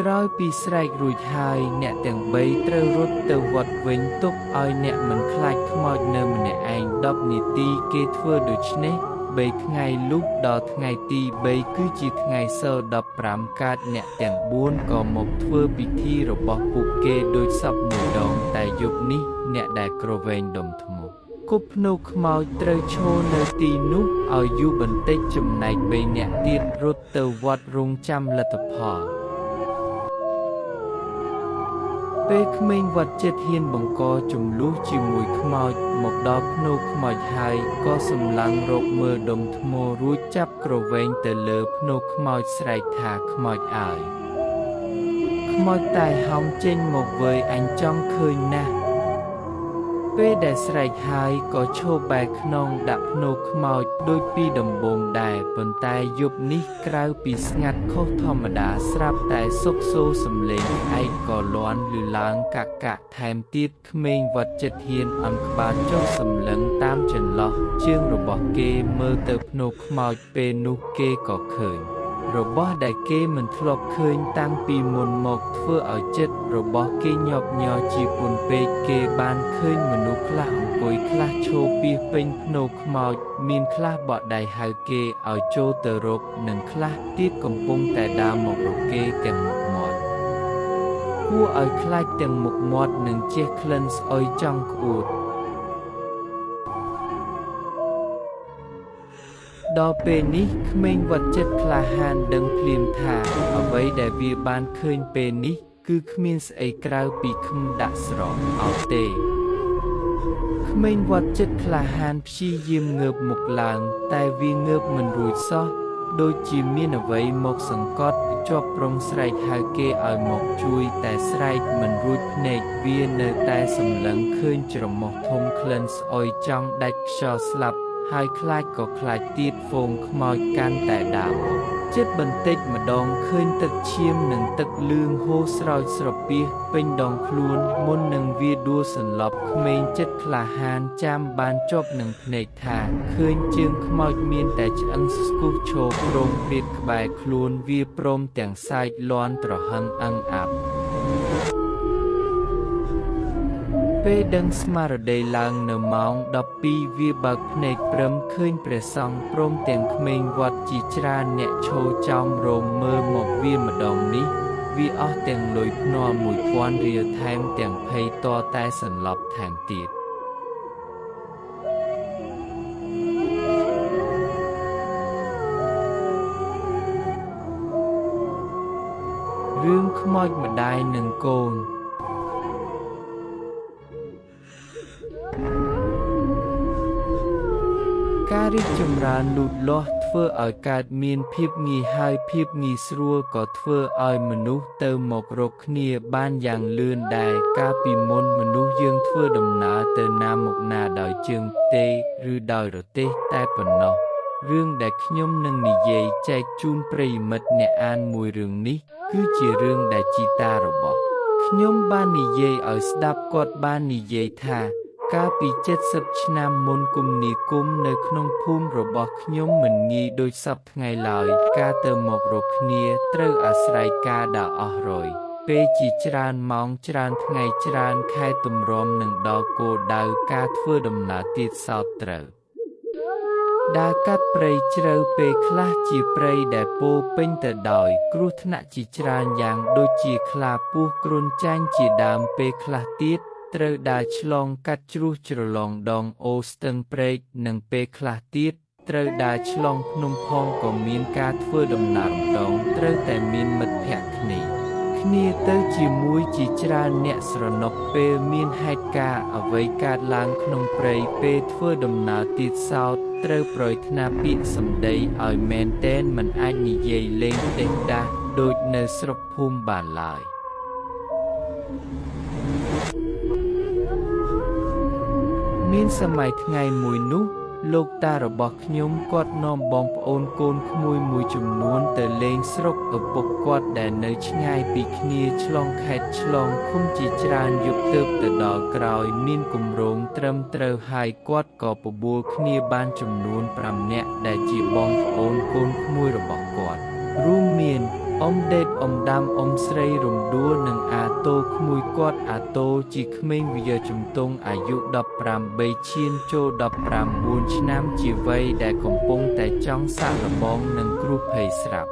ក្រោយពីស្រែករួចហើយអ្នកទាំងបីត្រូវរត់ទៅវត្តវិញទុកឲ្យអ្នកមិនខ្លាចខ្មោចនៅម្នាក់ឯង10នាទីគេធ្វើដូច្នេះ3ថ្ងៃលុះដល់ថ្ងៃទី3គឺជាថ្ងៃសីល15កើតអ្នកទាំង4ក៏មកធ្វើពិធីរបស់ពួកគេដូចសពមួយដងតែយប់នេះអ្នកដែលក្រវែងដុំថ្មគប់ភ្នូខ្មោចត្រូវឈរនៅទីនោះឲ្យយូរបន្តិចចំណែក3អ្នកទៀតរត់ទៅវត្តរងចាំលទ្ធផលពេលក្មេងវត្តចិត្តហ៊ានបង្កចំនួនជាមួយខ្មោចមកដល់ភ្នូខ្មោចហើយក៏សម្លឹងរកមើលដុំថ្មរួចចាប់ក្រវែងទៅលើភ្នូខ្មោចស្រែកថាខ្មោចអើយខ្មោចតែហោងចេញមកវើយអញចង់ឃើញណាស់ពេលដែលស្រែកហើយក៏ឈរបែរខ្នងដាក់ភ្នូខ្មោចដូចពីដំបូងដែរប៉ុន្តែយប់នេះក្រៅពីស្ងាត់ខុសធម្មតាស្រាប់តែសុកសូសំលេងឯកក៏លាន់ឮឡើងកាក់កាក់ថែមទៀតក្មេងវត្តចិត្តហ៊ានអន់ក្បាលចុះសម្លឹងតាមចន្លោះជើងរបស់គេមើលទៅភ្នូខ្មោចពេលនោះគេក៏ឃើញរបស់ដែលគេមិនធ្លាប់ឃើញតាំងពីមុនមកធ្វើឲ្យចិត្តរបស់គេញាប់ញ័រជាពន់ពេកគេបានឃើញមនុស្សខ្លះអង្គុយខ្លះឈរពីពេញភ្នូខ្មោចមានខ្លះបក់ដៃហៅគេឲ្យចូលទៅរកនិងខ្លះទៀតកំពុងតែដើរមករកគេទាំងមុខមាត់គួរឲ្យខ្លាចទាំងមុខមាត់និងជះក្លិនស្អុយចង់ក្អួតដល់ពេលនេះក្មេងវត្តចិត្តក្លាហានដឹងភ្លាមថាអ្វីដែលវាបានឃើញពេលនេះគឺគ្មានស្អីក្រៅពីខំដាក់ស្រកអត់ទេក្មេងវត្តចិត្តក្លាហានព្យាយាមងើបមុខឡើងតែវាងើបមិនរួចសោះដូចជាមានអ្វីមកសង្កត់ជាប់ប្រុងស្រែកហៅគេឲ្យមកជួយតែស្រែកមិនរួចភ្នែកវានៅតែសម្លឹងឃើញច្រមុះធំក្លិនស្អុយចង់ដាច់ខ្យល់ស្លាប់ហើយខ្លាចក៏ខ្លាចទៀតហ្វូងខ្មោចកាន់តែដើមចិត្តបន្តិចម្ដងឃើញទឹកឈាមនិងទឹកលឿងហូរស្រោចស្រពាសពេញដងខ្លួនមុននឹងវាដួលសន្លប់ក្មេងចិត្តក្លាហានចាំបានជាប់នឹងភ្នែកថាឃើញជើងខ្មោចមានតែឆ្អឹងស្គុះឈរព្រមព្រាតក្បែរខ្លួនវាព្រមទាំងសើចលាន់ត្រហឹងអឹងអាប់ពេលដឹងស្មារតីឡើងនៅម៉ោង12វាបើកភ្នែកព្រឹមឃើញព្រះសង្ឃព្រមទាំងក្មេងវត្តជាច្រើនអ្នកឈរចោមរោមមើលមកវាម្ដងនេះវាអស់ទាំងលុយភ្នាល់1000រៀលថែមទាំងភ័យតតែសន្លប់ថែមទៀតរឿងខ្មោចម្ដាយនិងកូនការរីកចម្រើនលូតលាស់ធ្វើឲ្យកើតមានភាពងាយហើយភាពងាយស្រួលក៏ធ្វើឲ្យមនុស្សទៅមករកគ្នាបានយ៉ាងលឿនដែរកាលពីមុនមនុស្សយើងធ្វើដំណើរទៅណាមកណាដោយជើងទេឬដោយរទេះតែប៉ុណ្ណោះរឿងដែលខ្ញុំនឹងនិយាយចែកជូនប្រិយមិត្តអ្នកអានមួយរឿងនេះគឺជារឿងដែលជីតារបស់ខ្ញុំបាននិយាយឲ្យស្ដាប់គាត់បាននិយាយថាកាលពី70ឆ្នាំមុនគមនាគមន៍នៅក្នុងភូមិរបស់ខ្ញុំមិនងាយដូចសព្វថ្ងៃឡើយការទៅមករកគ្នាត្រូវអាស្រ័យការដើរអស់រយពេលជាច្រើនម៉ោងច្រើនថ្ងៃច្រើនខែទម្រាំនឹងដល់គោលដៅការធ្វើដំណើរទៀតសោតត្រូវដើរកាត់ព្រៃជ្រៅពេលខ្លះជាព្រៃដែលពោពេញទៅដោយគ្រោះថ្នាក់ជាច្រើនយ៉ាងដូចជាខ្លាពស់គ្រុនចាញ់ជាដើមពេលខ្លះទៀតត្រូវដើរឆ្លងកាត់ជ្រោះជ្រលងដងអូស្ទឹងព្រែកនិងពេលខ្លះទៀតត្រូវដើរឆ្លងភ្នំផងក៏មានការធ្វើដំណើរម្ដងត្រូវតែមានមិត្តភក្តិគ្នាទៅជាមួយជាច្រើនអ្នកស្រណុកពេលមានហេតុការណ៍អ្វីកើតឡើងក្នុងព្រៃពេលធ្វើដំណើរទៀតសោតត្រូវប្រយថ្នាពាក្យសម្ដីឲ្យមែនទែនមិនអាចនិយាយលេងដេះដាសដូចនៅស្រុកភូមិបានឡើយមានសម័យថ្ងៃមួយនោះ លោកតារបស់ខ្ញុំគាត់នាំបងប្អូនកូនក្មួយមួយចំនួនទៅលេងស្រុកឪពុកគាត់ដែលនៅឆ្ងាយពីគ្នាឆ្លងខេត្តឆ្លងឃុំជាច្រើនយប់ទើបទៅដល់ក្រោយមានគម្រោងត្រឹមត្រូវហើយគាត់ក៏បបួលគ្នាបានចំនួន5នាក់ដែលជាបងប្អូនកូនក្មួយរបស់គាត់រួមមានអ៊ំដេតអ៊ំដាំអ៊ំស្រីរំដួលនិងអាតូក្មួយគាត់អាតូជាក្មេងវិយជំទង់អាយុ18ឈានចូល19ឆ្នាំជាវ័យដែលកំពុងតែចង់សាកល្បងនឹងគ្រោះភ័យស្រាប់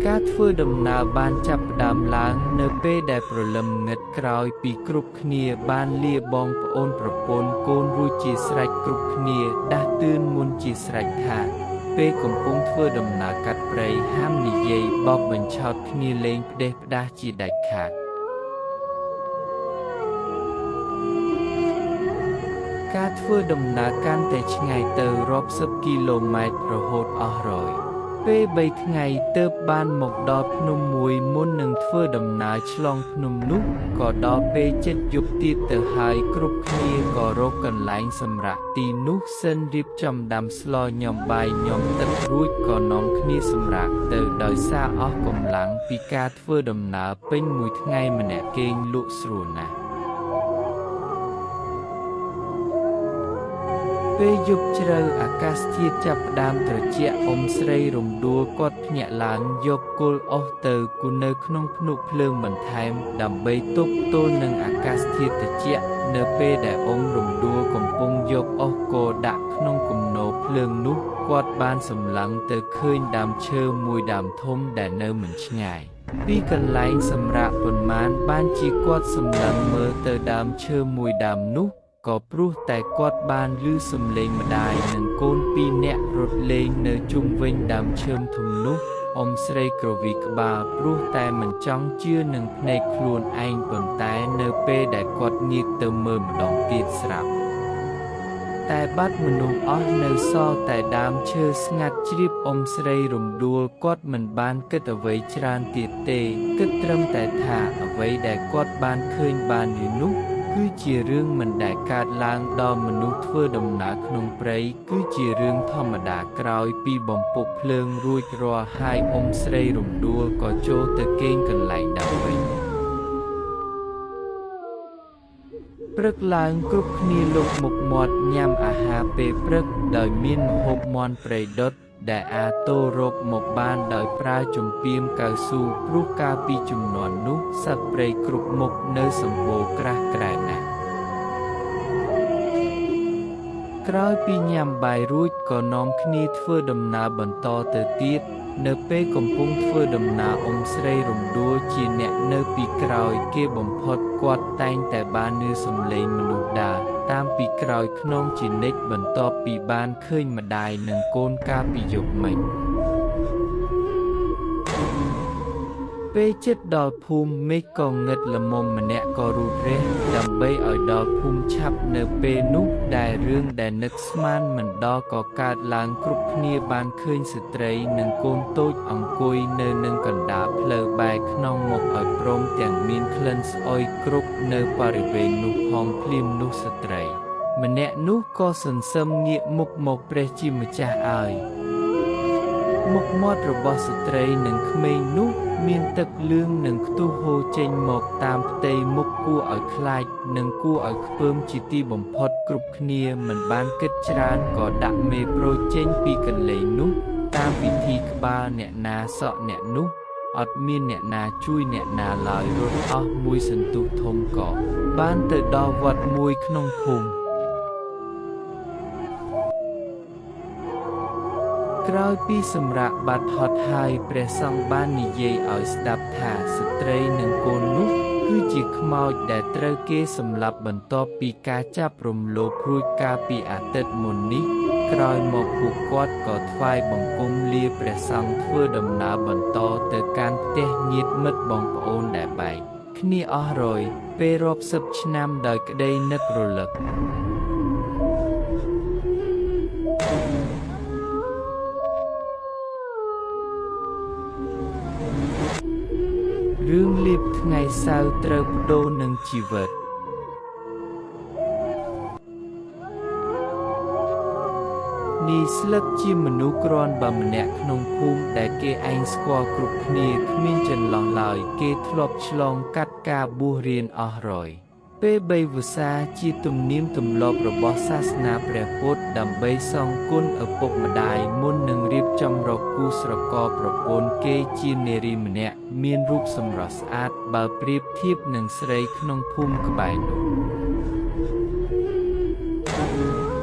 ការធ្វើដំណើរបានចាប់ផ្ដើមឡើងនៅពេលដែលព្រលឹមងឹតក្រោយពីគ្រប់គ្នាបានលាបងប្អូនប្រពន្ធកូនរួចជាស្រេចគ្រប់គ្នាដាស់តឿនមុនជាស្រេចថាពេលកំពុងធ្វើដំណើរកាត់ព្រៃហាមនិយាយបោកបញ្ឆោតគ្នាលេងផ្ដេសផ្ដាសជាដាច់ខាតការធ្វើដំណើរកាន់តែឆ្ងាយទៅរាប់សិបគីឡូម៉ែត្ររហូតអស់រយពេល3ថ្ងៃទើបបានមកដល់ភ្នំមួយមុននឹងធ្វើដំណើរឆ្លងភ្នំនោះក៏ដល់ពេលចិត្តយប់ទៀតទៅហើយគ្រប់គ្នាក៏រកកន្លែងសម្រាកទីនោះសិនរៀបចំដាំស្លញ៉ាំបាយញ៉ាំទឹករួចក៏នាំគ្នាសម្រាកទៅដោយសារអស់កម្លាំងពីការធ្វើដំណើរពេញមួយថ្ងៃម្នាក់គេងលក់ស្រួលណាស់ពេលយប់ជ្រៅអាកាសធាតុចាប់ផ្ដើមត្រជាក់អ៊ំស្រីរំដួលគាត់ភ្ញាក់ឡើងយកគល់អស់ទៅគូនៅក្នុងភ្នក់ភ្លើងបន្ថែមដើម្បីទប់ទល់នឹងអាកាសធាតុត្រជាក់នៅពេលដែលអ៊ំរំដួលកំពុងយកអស់គោដាក់ក្នុងគំនរភ្លើងនោះគាត់បានសម្លឹងទៅឃើញដើមឈើមួយដើមធំដែលនៅមិនឆ្ងាយពីកន្លែងសម្រាកប៉ុន្មានបានជាគាត់សម្លឹងមើលទៅដើមឈើមួយដើមនោះក៏ព្រោះតែគាត់បានឮសំឡេងម្ដាយនិងកូនពីរនាក់រត់លេងនៅជុំវិញដើមឈើធំនោះអ៊ំស្រីក្រវីក្បាលព្រោះតែមិនចង់ជឿនឹងភ្នែកខ្លួនឯងប៉ុន្តែនៅពេលដែលគាត់ងាកទៅមើលម្ដងទៀតស្រាប់តែបាត់មនុស្សអស់នៅសល់តែដើមឈើស្ងាត់ជ្រាបអ៊ំស្រីរំដួលគាត់មិនបានគិតអ្វីច្រើនទៀតទេគិតត្រឹមតែថាអ្វីដែលគាត់បានឃើញបានឮនោះគឺជារឿងមិនដែលកើតឡើងដល់មនុស្សធ្វើដំណើរក្នុងព្រៃគឺជារឿងធម្មតាក្រោយពីបំពប់ភ្លើងរួចរាល់ហើយអ៊ំស្រីរំដួលក៏ចូលទៅគេងកន្លែងដើមវិញព្រឹកឡើងគ្រប់គ្នាលុបមុខមាត់ញ៉ាំអាហារពេលព្រឹកដោយមានម្ហូបមាន់ព្រៃដុតដែលអាតូរកមកបានដោយប្រើចម្ពាមកៅស៊ូព្រោះកាលពីជំនាន់នោះសត្វព្រៃគ្រប់មុខនៅសម្បូរក្រាស់ក្រែលណាស់ក្រោយពីញ៉ាំបាយរួចក៏នាំគ្នាធ្វើដំណើរបន្តទៅទៀតនៅពេលកំពុងធ្វើដំណើរអ៊ំស្រីរំដួលជាអ្នកនៅពីក្រោយគេបំផុតគាត់តែងតែបានឮសំឡេងមនុស្សដើរតាមពីក្រោយខ្នងជានិច្ចបន្ទាប់ពីបានឃើញម្ដាយនិងកូនកាលពីយប់មិញពេលជិតដល់ភូមិមេឃក៏ងឹតល្មមម្នាក់ក៏រូតរះដើម្បីឲ្យដល់ភូមិឆាប់នៅពេលនោះដែលរឿងដែលនឹកស្មានមិនដល់ក៏កើតឡើងគ្រប់គ្នាបានឃើញស្ត្រីនិងកូនតូចអង្គុយនៅនឹងកណ្ដាលផ្លូវបែរខ្នងមកឲ្យព្រមទាំងមានក្លិនស្អុយគ្រប់នៅបរិវេណនោះផងភ្លាមនោះស្ត្រីម្នាក់នោះក៏សន្សឹមងាកមុខមកព្រះជាម្ចាស់ឲ្យមុខមាត់របស់ស្ត្រីនិងក្មេងនោះមានទឹកលឿងនិងខ្ទុះហូរចេញមកតាមផ្ទៃមុខគួរឲ្យខ្លាចនិងគួរឲ្យខ្ពើមជាទីបំផុតគ្រប់គ្នាមិនបានគិតច្រើនក៏ដាក់មេប្រូចចេញពីកន្លែងនោះតាមពិធីក្បាលអ្នកណាសក់អ្នកនោះអត់មានអ្នកណាជួយអ្នកណាឡើយរត់អស់មួយសន្ទុះធំក៏បានទៅដល់វត្តមួយក្នុងភូមិក្រោយពីសម្រាកបាត់ហត់ហើយព្រះសង្ឃបាននិយាយឲ្យស្ដាប់ថាស្ត្រីនិងកូននោះគឺជាខ្មោចដែលត្រូវគេសម្លាប់បន្ទាប់ពីការចាប់រំលោភរួចកាលពីអាទិត្យមុននេះក្រោយមកពួកគាត់ក៏ថ្វាយបង្គំលាព្រះសង្ឃធ្វើដំណើរបន្តទៅកាន់ផ្ទះញាតិមិត្តបងប្អូនដែលបែកគ្នាអស់រយពេលរាប់សិបឆ្នាំដោយក្តីនឹករលឹករឿងលៀបថ្ងៃសៅរ៍ត្រូវប្ដូរនឹងជីវិត។ នីស្លឹកជាមនុស្សគ្រាន់បើម្នាក់ក្នុងភូមិដែលគេឯងស្គាល់គ្រប់គ្នាគ្មានចន្លោះឡើយគេធ្លាប់ឆ្លងកាត់ការបួសរៀនអស់រយពេលបីវស្សាជាទំនៀមទម្លាប់របស់សាសនាព្រះពុទ្ធដើម្បីសងគុណឪពុកម្ដាយមុននឹងរៀបចំរកគូស្រករប្រពន្ធគេជានារីម្នាក់មានរូបសម្រស់ស្អាតបើប្រៀបធៀបនឹងស្រីក្នុងភូមិក្បែរនោះ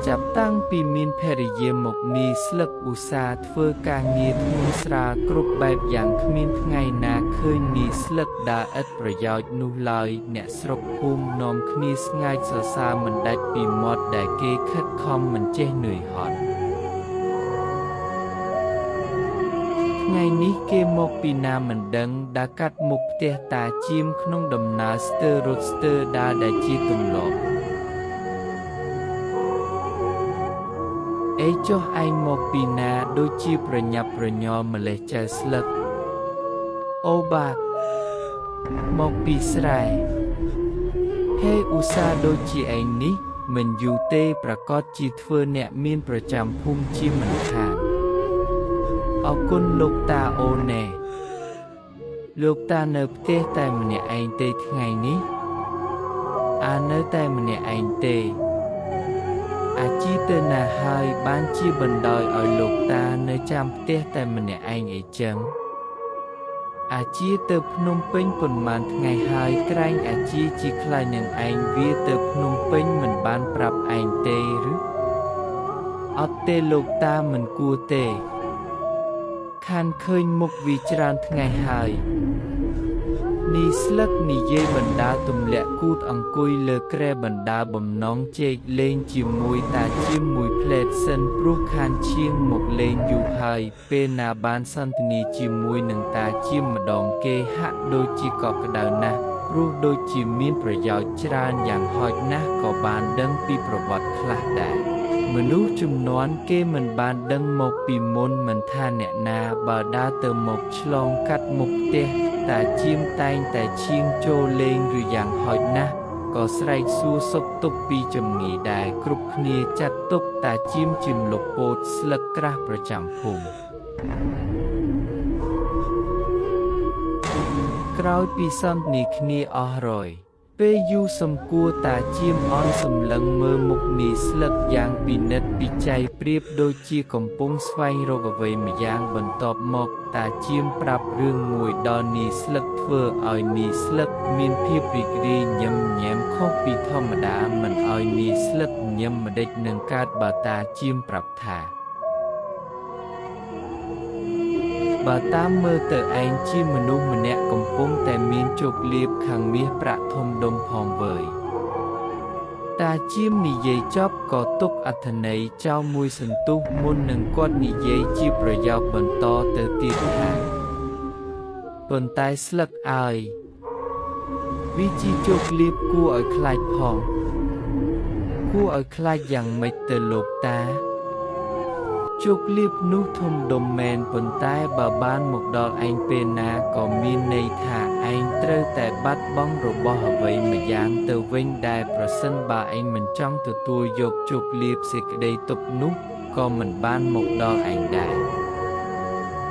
ចាប់តាំងពីមានភរិយាមកនីស្លឹកឧស្សាហ៍ធ្វើការងារធ្ងន់ស្រាលគ្រប់បែបយ៉ាងគ្មានថ្ងៃណាឃើញនីស្លឹកដើរឥតប្រយោជន៍នោះឡើយអ្នកស្រុកភូមិនាំគ្នាស្ងាយសរសើរមិនដាច់ពីមាត់ដែលគេខិតខំមិនចេះនឿយហត់ថ្ងៃនេះគេមកពីណាមិនដឹងដើរកាត់មុខផ្ទះតាជាមក្នុងដំណើរស្ទើររត់ស្ទើរដើរដែលជាទម្លាប់អេចុះឯងមកពីណាដូចជាប្រញាប់ប្រញាល់ម្លេះចៅស្លឹកអូបាទមកពីស្រែហេឧស្សាហ៍ដូចជាឯងនេះមិនយូរទេប្រកាសជាធ្វើអ្នកមានប្រចាំភូមិជាមិនខានអរគុណលោកតាអូនែលោកតានៅផ្ទះតែម្នាក់ឯងទេថ្ងៃនេះអានៅតែម្នាក់ឯងទេអាជីទៅណាហើយបានជាបណ្ដោយឲ្យលោកតានៅចាំផ្ទះតែម្នាក់ឯងអីចឹងអាជីទៅភ្នំពេញប៉ុន្មានថ្ងៃហើយក្រែងអាជីជាខ្លាចនឹងឯងវាទៅភ្នំពេញមិនបានប្រាប់ឯងទេឬអត់ទេលោកតាមិនគួរទេខានឃើញមុខវាច្រើនថ្ងៃហើយនីស្លឹកនិយាយបណ្ដាទម្លាក់គូតអង្គុយលើគ្រែបណ្ដាបំណងជែកលេងជាមួយតាជាមួយផ្លែតសិនព្រោះខានឈៀងមកលេងយូរហើយពេលណាបានសន្ទនាជាមួយនឹងតាជាម្ដងគេហាក់ដូចជាកក់ក្ដៅណាស់ព្រោះដូចជាមានប្រយោជន៍ច្រើនយ៉ាងហោចណាស់ក៏បានដឹងពីប្រវត្តិខ្លះដែរមនុស្សជំនាន់គេមិនបានដឹងមកពីមុនមិនថាអ្នកណាបើដើរទៅមកឆ្លងកាត់មុខផ្ទះតាជាមតែងតែឈៀងចូលលេងឬយ៉ាងហោចណាស់ក៏ស្រែកសួរសុខទុក្ខពីជំងឺដែរគ្រប់គ្នាចាត់ទុកតាជាមជាម្លប់ពោតស្លឹកក្រាស់ប្រចាំភូមិក្រោយពីសន្ទនាគ្នាអស់រយពេលយូរសំគួរតាជាមអន់សម្លឹងមើលមុខនីស្លឹកយ៉ាងពិនិត្យពិច័យប្រៀបដូចជាកំពុងស្វែងរកអ្វីម្យ៉ាងបន្ទាប់មកតាជាមប្រាប់រឿងមួយដល់នីស្លឹកធ្វើឲ្យនីស្លឹកមានភាពរីករាយញឹមញែមខុសពីធម្មតាមិនឲ្យនីស្លឹកញឹមម្ដេចនឹងកើតបើតាជាមប្រាប់ថាបើតាមមើលទៅឯងជាមនុស្សម្នាក់កំពុងតែមានជោគលាភខាងមាសប្រាក់ធំដុំផងវើយតាជាមនិយាយចប់ក៏ទុកអត្ថន័យចោលមួយសន្ទុះមុននឹងគាត់និយាយជាប្រយោគបន្តទៅទៀតថាប៉ុន្តែស្លឹកអើយវាជាជោគលាភគួរឲ្យខ្លាចផងគួរឲ្យខ្លាចយ៉ាងម៉េចទៅលោកតាជោគលាភនោះធំដុំមែនប៉ុន្តែបើបានមកដល់ឯងពេលណាក៏មានន័យថាឯងត្រូវតែបាត់បង់របស់អ្វីម្យ៉ាងទៅវិញដែរប្រសិនបើឯងមិនចង់ទទួលយកជោគលាភសេចក្តីទុក្ខនោះក៏មិនបានមកដល់ឯងដែរ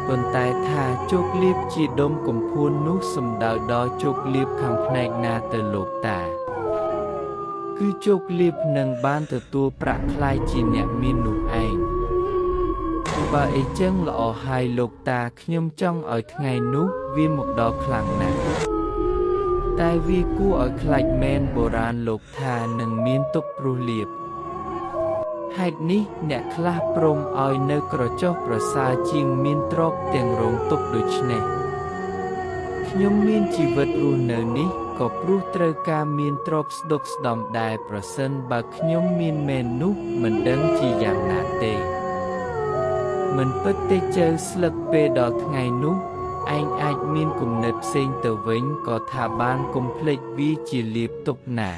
ប៉ុន្តែថាជោគលាភជាដុំកំភួននោះសំដៅដល់ជោគលាភខាងផ្នែកណាទៅលោកតាគឺជោគលាភនឹងបានទទួលប្រាក់ក្លាយជាអ្នកមាននោះឯងបើអីចឹងល្អហើយលោកតាខ្ញុំចង់ឲ្យថ្ងៃនោះវាមកដល់ខ្លាំងណាស់តែវាគួរឲ្យខ្លាចមែនបុរាណលោកថានឹងមានទុក្ខព្រោះលាភហេតុនេះអ្នកខ្លះព្រមឲ្យនៅក្រចុះប្រសើរជាងមានទ្រព្យទាំងរងទុក្ខដូច្នេះខ្ញុំមានជីវិតរស់នៅនេះក៏ព្រោះត្រូវការមានទ្រព្យស្ដុកស្ដំដែរប្រសិនបើខ្ញុំមានមែននោះមិនដឹងជាយ៉ាងណាទេមិនពិតទេចៅស្លឹកពេលដល់ថ្ងៃនោះឯងអាចមានគំនិតផ្សេងទៅវិញក៏ថាបានកុំភ្លេចវាជាលាភទុកណា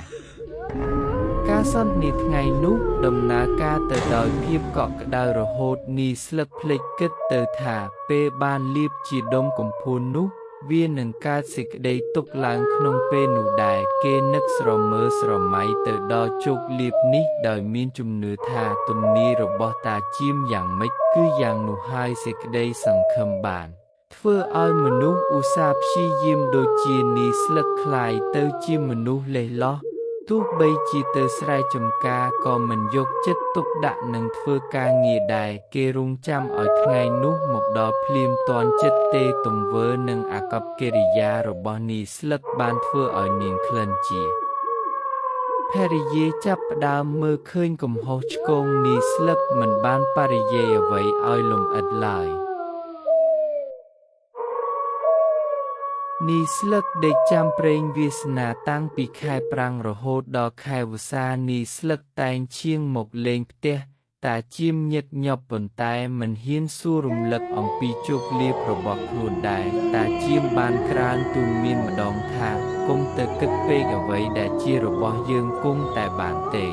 ការសន្ទនាថ្ងៃនោះដំណើរការទៅដោយភាពកក់ក្ដៅរហូតនីស្លឹកភ្លេចគិតទៅថាពេលបានលាភជាដុំកំភួននោះ វានឹងកើតសេចក្តីទុក្ខឡើងក្នុងពេលនោះដែរគេនឹកស្រមើស្រមៃទៅដល់ជោគលាភនេះដោយមានជំនឿថាទំនាយរបស់តាចៀមយ៉ាងម៉េចគឺយ៉ាងនោះហើយសេចក្តីសង្ឃឹមបានធ្វើឲ្យមនុស្សឧស្សាហ៍ព្យាយាមដូចជានាយស្លឹកក្លាយទៅជាមនុស្សលេះលោះទោះបីជាទៅស្រែចម្ការក៏មិនយកចិត្តទុកដាក់នឹងធ្វើការងារដែរគេរង់ចាំឲ្យថ្ងៃនោះមកដល់ភ្លាមទាន់ចិត្តទេទង្វើនិងអាកប្បកិរិយារបស់នាយស្លឹកបានធ្វើឲ្យនាងក្លិនជាភរិយាចាប់ផ្ដើមមើលឃើញកំហុសឆ្គងនាយស្លឹកមិនបានបរិយាយអ្វីឲ្យលម្អិតឡើយនាយស្លឹកដេកចាំព្រេងវាសនាតាំងពីខែប្រាំងរហូតដល់ខែវស្សានាយស្លឹកតែងឈៀងមកលេងផ្ទះតាចៀមញឹកញាប់ប៉ុន្តែមិនហ៊ានសួររំលឹកអំពីជោគលាភរបស់ខ្លួនដែរតាចៀមបានក្រើនទូន្មានម្ដងថាកុំទៅគិតពេកអ្វីដែលជារបស់យើងគង់តែបានទេ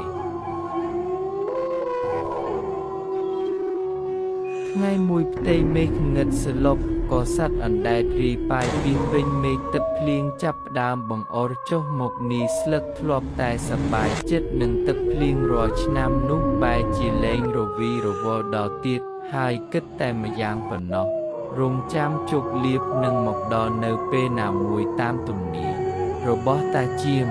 ថ្ងៃមួយផ្ទៃមេឃងឹតសន្លប់ក៏សត្វអណ្ដែតរាយប៉ាយពីពេញមេឃទឹកភ្លៀងចាប់ផ្ដើមបង្អុរចុះមកនាយស្លឹកធ្លាប់តែសប្បាយចិត្តនឹងទឹកភ្លៀងរាល់ឆ្នាំនោះបែរជាលែងរវីរវល់ដល់ទៀតហើយគិតតែម្យ៉ាងប៉ុណ្ណោះរង់ចាំជោគលាភនឹងមកដល់នៅពេលណាមួយតាមទំនាយរបស់តាចៀម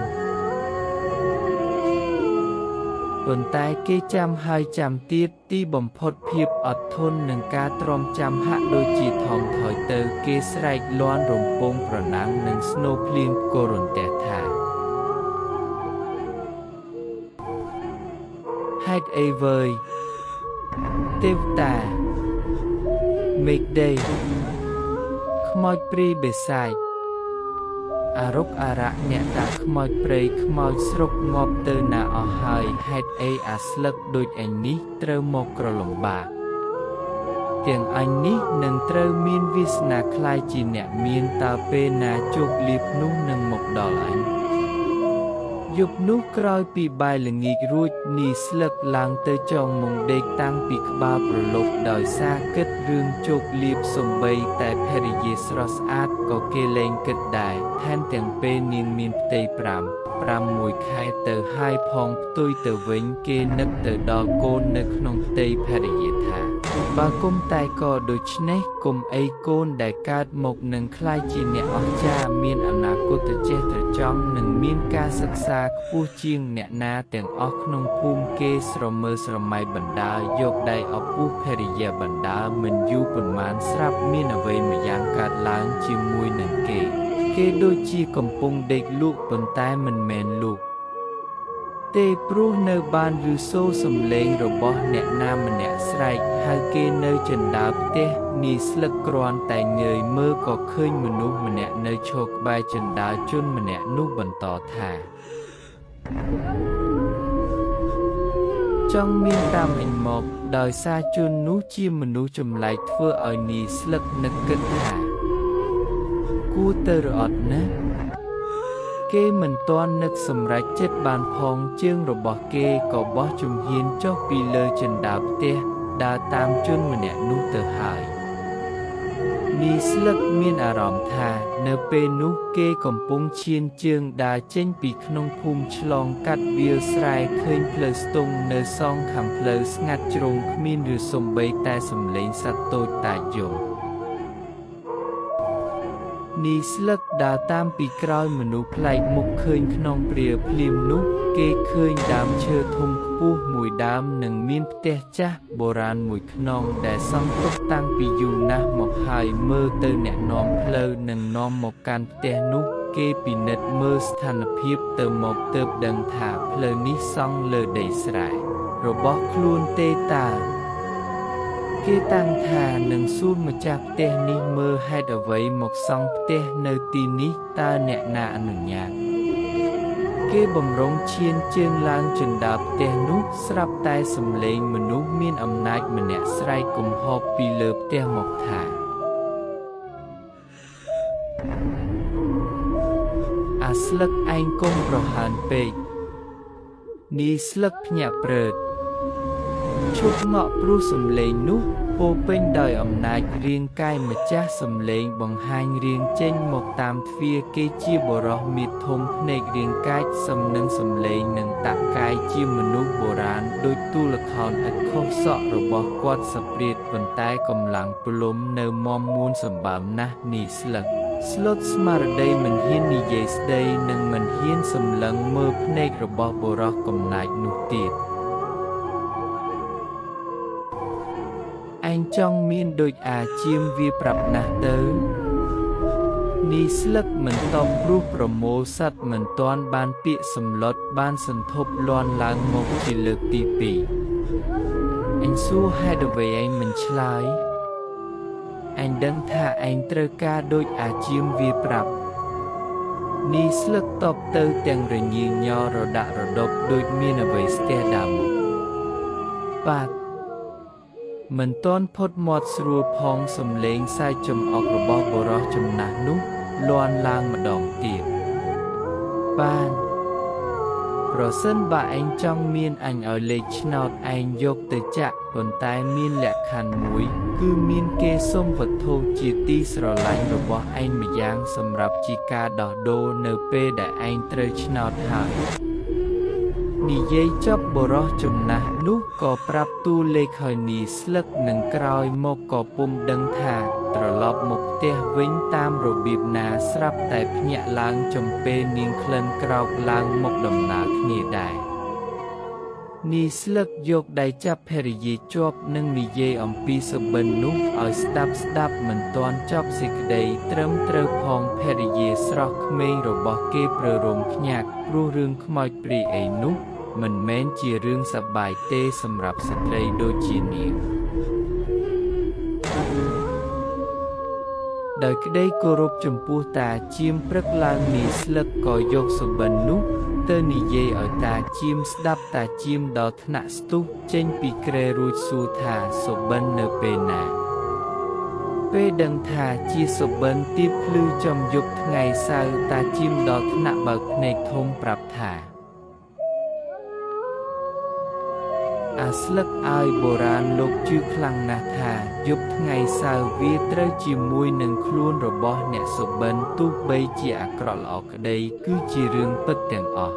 ប៉ុន្តែគេចាំហើយចាំទៀតទីបំផុតភាពអត់ធន់នឹងការទ្រាំចាំហាក់ដូចជាថមថយទៅគេស្រែកលាន់រំពងប្រណាំងនឹងស្នូភ្លៀងផ្គររន្ទះថាហេតុអីវើយទេវតាមេឃដីខ្មោចព្រាយបិសាចអារុកអារៈអ្នកតាខ្មោចព្រៃខ្មោចស្រុកងាប់ទៅណាអស់ហើយហេតុអីអាស្លឹកដូចអញនេះត្រូវមកក្រលំបាកទាំងអញនេះនឹងត្រូវមានវាសនាក្លាយជាអ្នកមានតើពេលណាជោគលាភនោះនឹងមកដល់អញយប់នោះក្រោយពីបាយល្ងាចរួចនាយស្លឹកឡើងទៅចងមុងដេកតាំងពីក្បាលប្រឡប់ដោយសារគិតរឿងជោគលាភសំបីតែភរិយាស្រស់ស្អាតក៏គេលែងគិតដែរថែមទាំងពេលនាងមានផ្ទៃ5 មួយខែទៅហើយផងផ្ទុយទៅវិញគេនឹកទៅដល់កូននៅក្នុងផ្ទៃភរិយាថាបើគុំតែក៏ដូច្នេះគុំអីកូនដែលកើតមកនឹងក្លាយជាអ្នកអស្ចារ្យមានអនាគតចេះត្រចង់និងមានការសិក្សាខ្ពស់ជាងអ្នកណាទាំងអស់ក្នុងភូមិគេស្រមើស្រមៃបណ្ដើយកដៃអពុះភរិយាបណ្ដើមិនយូរប៉ុន្មានស្រាប់មានអ្វីម្យ៉ាងកើតឡើងជាមួយនឹងគេគេដូចជាកំពុងដេកលក់ប៉ុន្តែមិនមែនលក់ទេព្រោះនៅបានឮសូរសំឡេងរបស់អ្នកណាម្នាក់ស្រែកហៅគេនៅជណ្ដើរផ្ទះនាយស្លឹកគ្រាន់តែងើយមើលក៏ឃើញមនុស្សម្នាក់នៅឈរក្បែរជណ្ដើរជនម្នាក់នោះបន្តថាចង់មានតាមអញមកដោយសារជននោះជាមនុស្សចម្លែកធ្វើឲ្យនាយស្លឹកនឹកគិតថាគួរទៅឬអត់ណាគេមិនទាន់នឹកសម្រេចចិត្តបានផងជើងរបស់គេក៏បោះជំហានចុះពីលើជណ្ដើរផ្ទះដើរតាមជនម្នាក់នោះទៅហើយនាយស្លឹកមានអារម្មណ៍ថានៅពេលនោះគេកំពុងឈានជើងដើរចេញពីក្នុងភូមិឆ្លងកាត់វាលស្រែឃើញផ្លូវស្ទង់នៅសងខាងផ្លូវស្ងាត់ជ្រុងគ្មានឬសំបីតែសំឡេងសត្វតូចតាចយំនាយស្លឹកដើរតាមពីក្រោយមនុស្សប្លែកមុខឃើញក្នុងព្រាលភ្លាមនោះគេឃើញដើមឈើធំខ្ពស់មួយដើមនិងមានផ្ទះចាស់បុរាណមួយខ្នងដែលសង់ទុកតាំងពីយូរណាស់មកហើយមើលទៅអ្នកនាំផ្លូវនិងនាំមកកាន់ផ្ទះនោះគេពិនិត្យមើលស្ថានភាពទៅមកទើបដឹងថាផ្លូវនេះសង់លើដីស្រែរបស់ខ្លួនទេតើគេតាំងថានឹងសួរម្ចាស់ផ្ទះនេះមើលហេតុអ្វីមកសង់ផ្ទះនៅទីនេះតើអ្នកណាអនុញ្ញាតគេបំរុងឈានជើងឡើងជណ្ដើរផ្ទះនោះស្រាប់តែសំឡេងមនុស្សមានអំណាចម្នាក់ស្រែកគំហកពីលើផ្ទះមកថាអាស្លឹកឯងកុំប្រហើនពេកនាយស្លឹកភ្ញាក់ព្រឺតឈប់ងក់ព្រោះសំឡេងនោះ ពោពេញដោយអំណាចរាងកាយម្ចាស់សំឡេងបង្ហាញរាងចេញមកតាមទ្វារគេជាបុរសមាឌធំភ្នែករាងកាយសំនឹងសំឡេងនិងតាក់កាយជាមនុស្សបុរាណដូចទូល្ខោនឥតខុសសក់របស់គាត់សព្រាតប៉ុន្តែកម្លាំងពលំនៅមាំមួនសម្បើមណាស់នីស្លឹកស្លុតស្មារតីមិនហ៊ាននិយាយស្ដីនិងមិនហ៊ានសម្លឹងមើលភ្នែករបស់បុរសកំណាចនោះទៀតឯងចង់មានដូចអាជាមវាប្រាប់ណាស់ទៅនីស្លឹកមិនតបព្រោះប្រមូលសត្វមិនទាន់បានពាក្យសម្លុតបានសន្ធប់លាន់ឡើងមកជាលើកទីពីរអញសួរហេតុអ្វីឯងមិនឆ្លើយអញដឹងថាឯងត្រូវការដូចអាជាមវាប្រាប់នីស្លឹកតបទៅទាំងរញ៉េញរដាក់រដប់ដូចមានអ្វីស្ទះដើមបាទមិនទាន់ផុតមាត់ស្រួលផងសំឡេងសើចចំអករបស់បុរសចំណាស់នោះលាន់ឡើងម្ដងទៀតបានប្រសិនបើឯងចង់មានអញឲ្យលេខឆ្នោតឯងយកទៅចាក់ប៉ុន្តែមានលក្ខខណ្ឌមួយគឺមានគេសុំវត្ថុជាទីស្រឡាញ់របស់ឯងម្យ៉ាងសម្រាប់ជាការដោះដូរនៅពេលដែលឯងត្រូវឆ្នោតហើយនិយាយចប់បុរសចំណាស់នោះក៏ប្រាប់តួលេខហើយនីស្លឹកនឹងក្រោយមកក៏ពុំដឹងថាត្រឡប់មកផ្ទះវិញតាមរបៀបណាស្រាប់តែភ្ញាក់ឡើងចំពេលនាងក្លិនក្រោកឡើងមកដំណើរគ្នាដែរនីស្លឹកយកដៃចាប់ភរិយាជាប់និងនិយាយអំពីសុបិននោះឲ្យស្ដាប់មិនទាន់ចប់សេចក្តីត្រឹមត្រូវផងភរិយាស្រស់ក្មេងរបស់គេព្ររំភ្ញាក់ព្រោះរឿងខ្មោចព្រាយអីនោះមិនមែនជារឿងសប្បាយទេសម្រាប់ស្ត្រីដូចជានាងដោយក្តីគោរពចំពោះតាជាមព្រឹកឡើងនីស្លឹកក៏យកសុបិននោះទៅនិយាយឲ្យតាជាមស្ដាប់តាជាមដល់ថ្នាក់ស្ទុះចេញពីគ្រែរួចសួរថាសុបិននៅពេលណាពេលដឹងថាជាសុបិនទៀបភ្លឺចំយប់ថ្ងៃសៅរ៍តាជាមដល់ថ្នាក់បើកភ្នែកធំប្រាប់ថាអាស្លឹកឲ្យបុរាណលោកជឿខ្លាំងណាស់ថាយប់ថ្ងៃសៅរ៍វាត្រូវជាមួយនឹងខ្លួនរបស់អ្នកសុបិនទោះបីជាអាក្រក់ល្អក្តីគឺជារឿងពិតទាំងអស់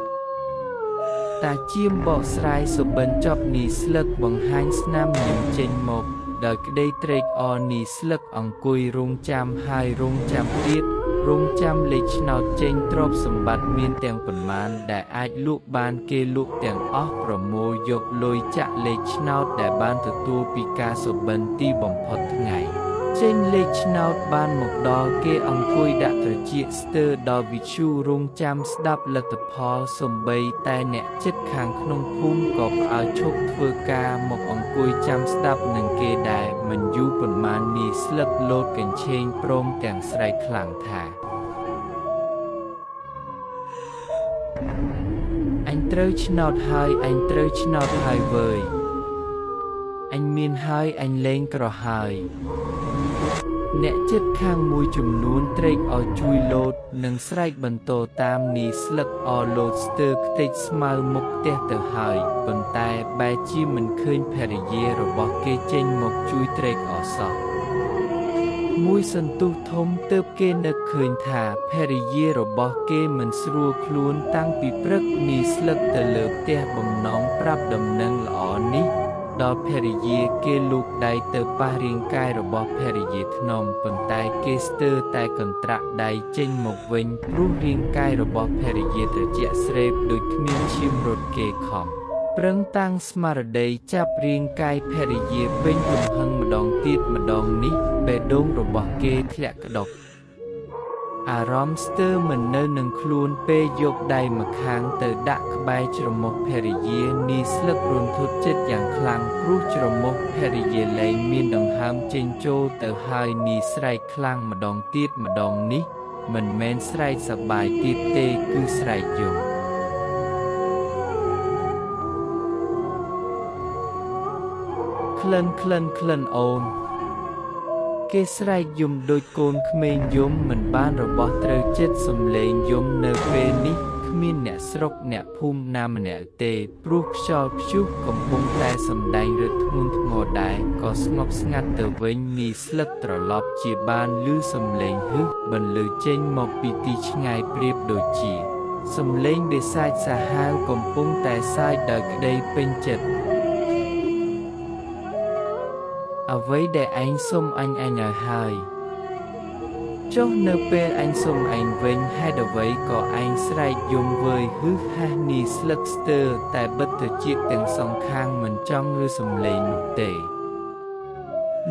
តាជាមបកស្រាយសុបិនចប់នីស្លឹកបង្ហាញស្នាមញញឹមចេញមកដោយក្តីត្រេកអរនីស្លឹកអង្គុយរងចាំហើយរងចាំទៀតរងចាំលេខឆ្នោតចេញទ្រព្យសម្បត្តិមានទាំងប៉ុន្មានដែលអាចលក់បានគេលក់ទាំងអស់ប្រមូលយកលុយចាក់លេខឆ្នោតដែលបានទទួលពីការសុបិនទីបំផុតថ្ងៃចេញលេខឆ្នោតបានមកដល់គេអង្គុយដាក់ត្រចៀកស្ទើរដល់វិទ្យុរងចាំស្ដាប់លទ្ធផលសំបីតែអ្នកចិត្តខាងក្នុងភូមិក៏ផ្អើលឈប់ធ្វើការមកអង្គុយចាំស្ដាប់នឹងគេដែរមិនយូរប៉ុន្មាននីស្លឹកលោតកញ្ឆេងព្រមទាំងស្រែកខ្លាំងថាអញត្រូវឆ្នោតហើយអញត្រូវឆ្នោតហើយវើយអញមានហើយអញលែងក្រហើយអ្នកចិត្តខាងមួយចំនួនត្រេកអរជួយលោតនិងស្រែកបន្តតាមនីស្លឹកអរលោតស្ទើរខ្ទេចស្មៅមុខផ្ទះទៅហើយប៉ុន្តែបែរជាមិនឃើញភរិយារបស់គេចេញមកជួយត្រេកអរសោះមួយសន្ទុះធំទើបគេនឹកឃើញថាភរិយារបស់គេមិនស្រួលខ្លួនតាំងពីព្រឹកនីស្លឹកទៅលើផ្ទះបំណងប្រាប់ដំណឹងល្អនេះដល់ភរិយាគេលូកដៃទៅប៉ះរាងកាយរបស់ភរិយាធ្នមប៉ុន្តែគេស្ទើរតែកន្ត្រាក់ដៃចេញមកវិញព្រោះរាងកាយរបស់ភរិយាត្រជាក់ស្រេបដូចគ្មានឈាមរត់គេខំប្រឹងតាំងស្មារតីចាប់រាងកាយភរិយាពេញទំហឹងម្ដងទៀតម្ដងនេះបេះដូងរបស់គេធ្លាក់ក្ដុកអារម្មណ៍ស្ទើរមិននៅនឹងខ្លួនពេលយកដៃម្ខាងទៅដាក់ក្បែរច្រមុះភរិយានីស្លឹករន្ធត់ចិត្តយ៉ាងខ្លាំងព្រោះច្រមុះភរិយាលែងមានដង្ហើមចេញចូលទៅហើយនីស្រែកខ្លាំងម្ដងទៀតម្ដងនេះមិនមែនស្រែកសប្បាយទៀតទេគឺស្រែកយំក្លិនក្លិនក្លិនអូនគេស្រែកយំដូចកូនក្មេងយំមិនបានរបស់ត្រូវចិត្តសំឡេងយំនៅពេលនេះ គ្មានអ្នកស្រុកអ្នកភូមិណាម្នាក់ទេព្រោះខ្យល់ព្យុះកំពុងតែសម្ដែងឫទ្ធិធ្ងន់ធ្ងរដែរក៏ស្ងប់ស្ងាត់ទៅវិញនីស្លឹកត្រឡប់ជាបានឮសំឡេងហឹះបន្លឺចេញមកពីទីឆ្ងាយប្រៀបដូចជាសំឡេងបិសាចសាហាវកំពុងតែសើចដោយក្តីពេញចិត្តអ្វីដែលឯងសុំអញអញឲ្យហើយចុះនៅពេលអញសុំឯងវិញហេតុអ្វីក៏ឯងស្រែកយំវើយហឺហះនីស្លឹកស្ទើរតែបិទត្រចៀកទាំងសងខាងមិនចង់ឮសំឡេងនោះទេ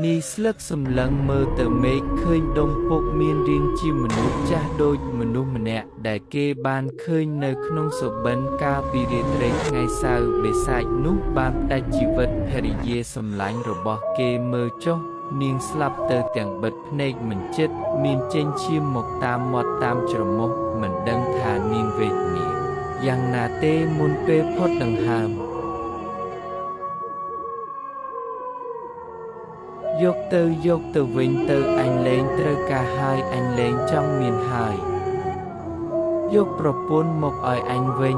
នីស្លឹកសម្លឹងមើលទៅមេឃឃើញដុំពុកមានរាងជាមនុស្សចាស់ដូចមនុស្សម្នាក់ដែលគេបានឃើញនៅក្នុងសុបិនកាលពីរាត្រីថ្ងៃសៅរ៍បិសាចនោះបានផ្តាច់ជីវិតភរិយាសម្លាញ់របស់គេមើលចុះនាងស្លាប់ទៅទាំងបិទភ្នែកមិនជិតមានចេញឈាមមកតាមមាត់តាមច្រមុះមិនដឹងថានាងវេទនាយ៉ាងណាទេមុនពេលផុតដង្ហើមយកទៅយកទៅវិញទៅអញលែងត្រូវការហើយអញលែងចង់មានហើយយកប្រពន្ធមកឲ្យអញវិញ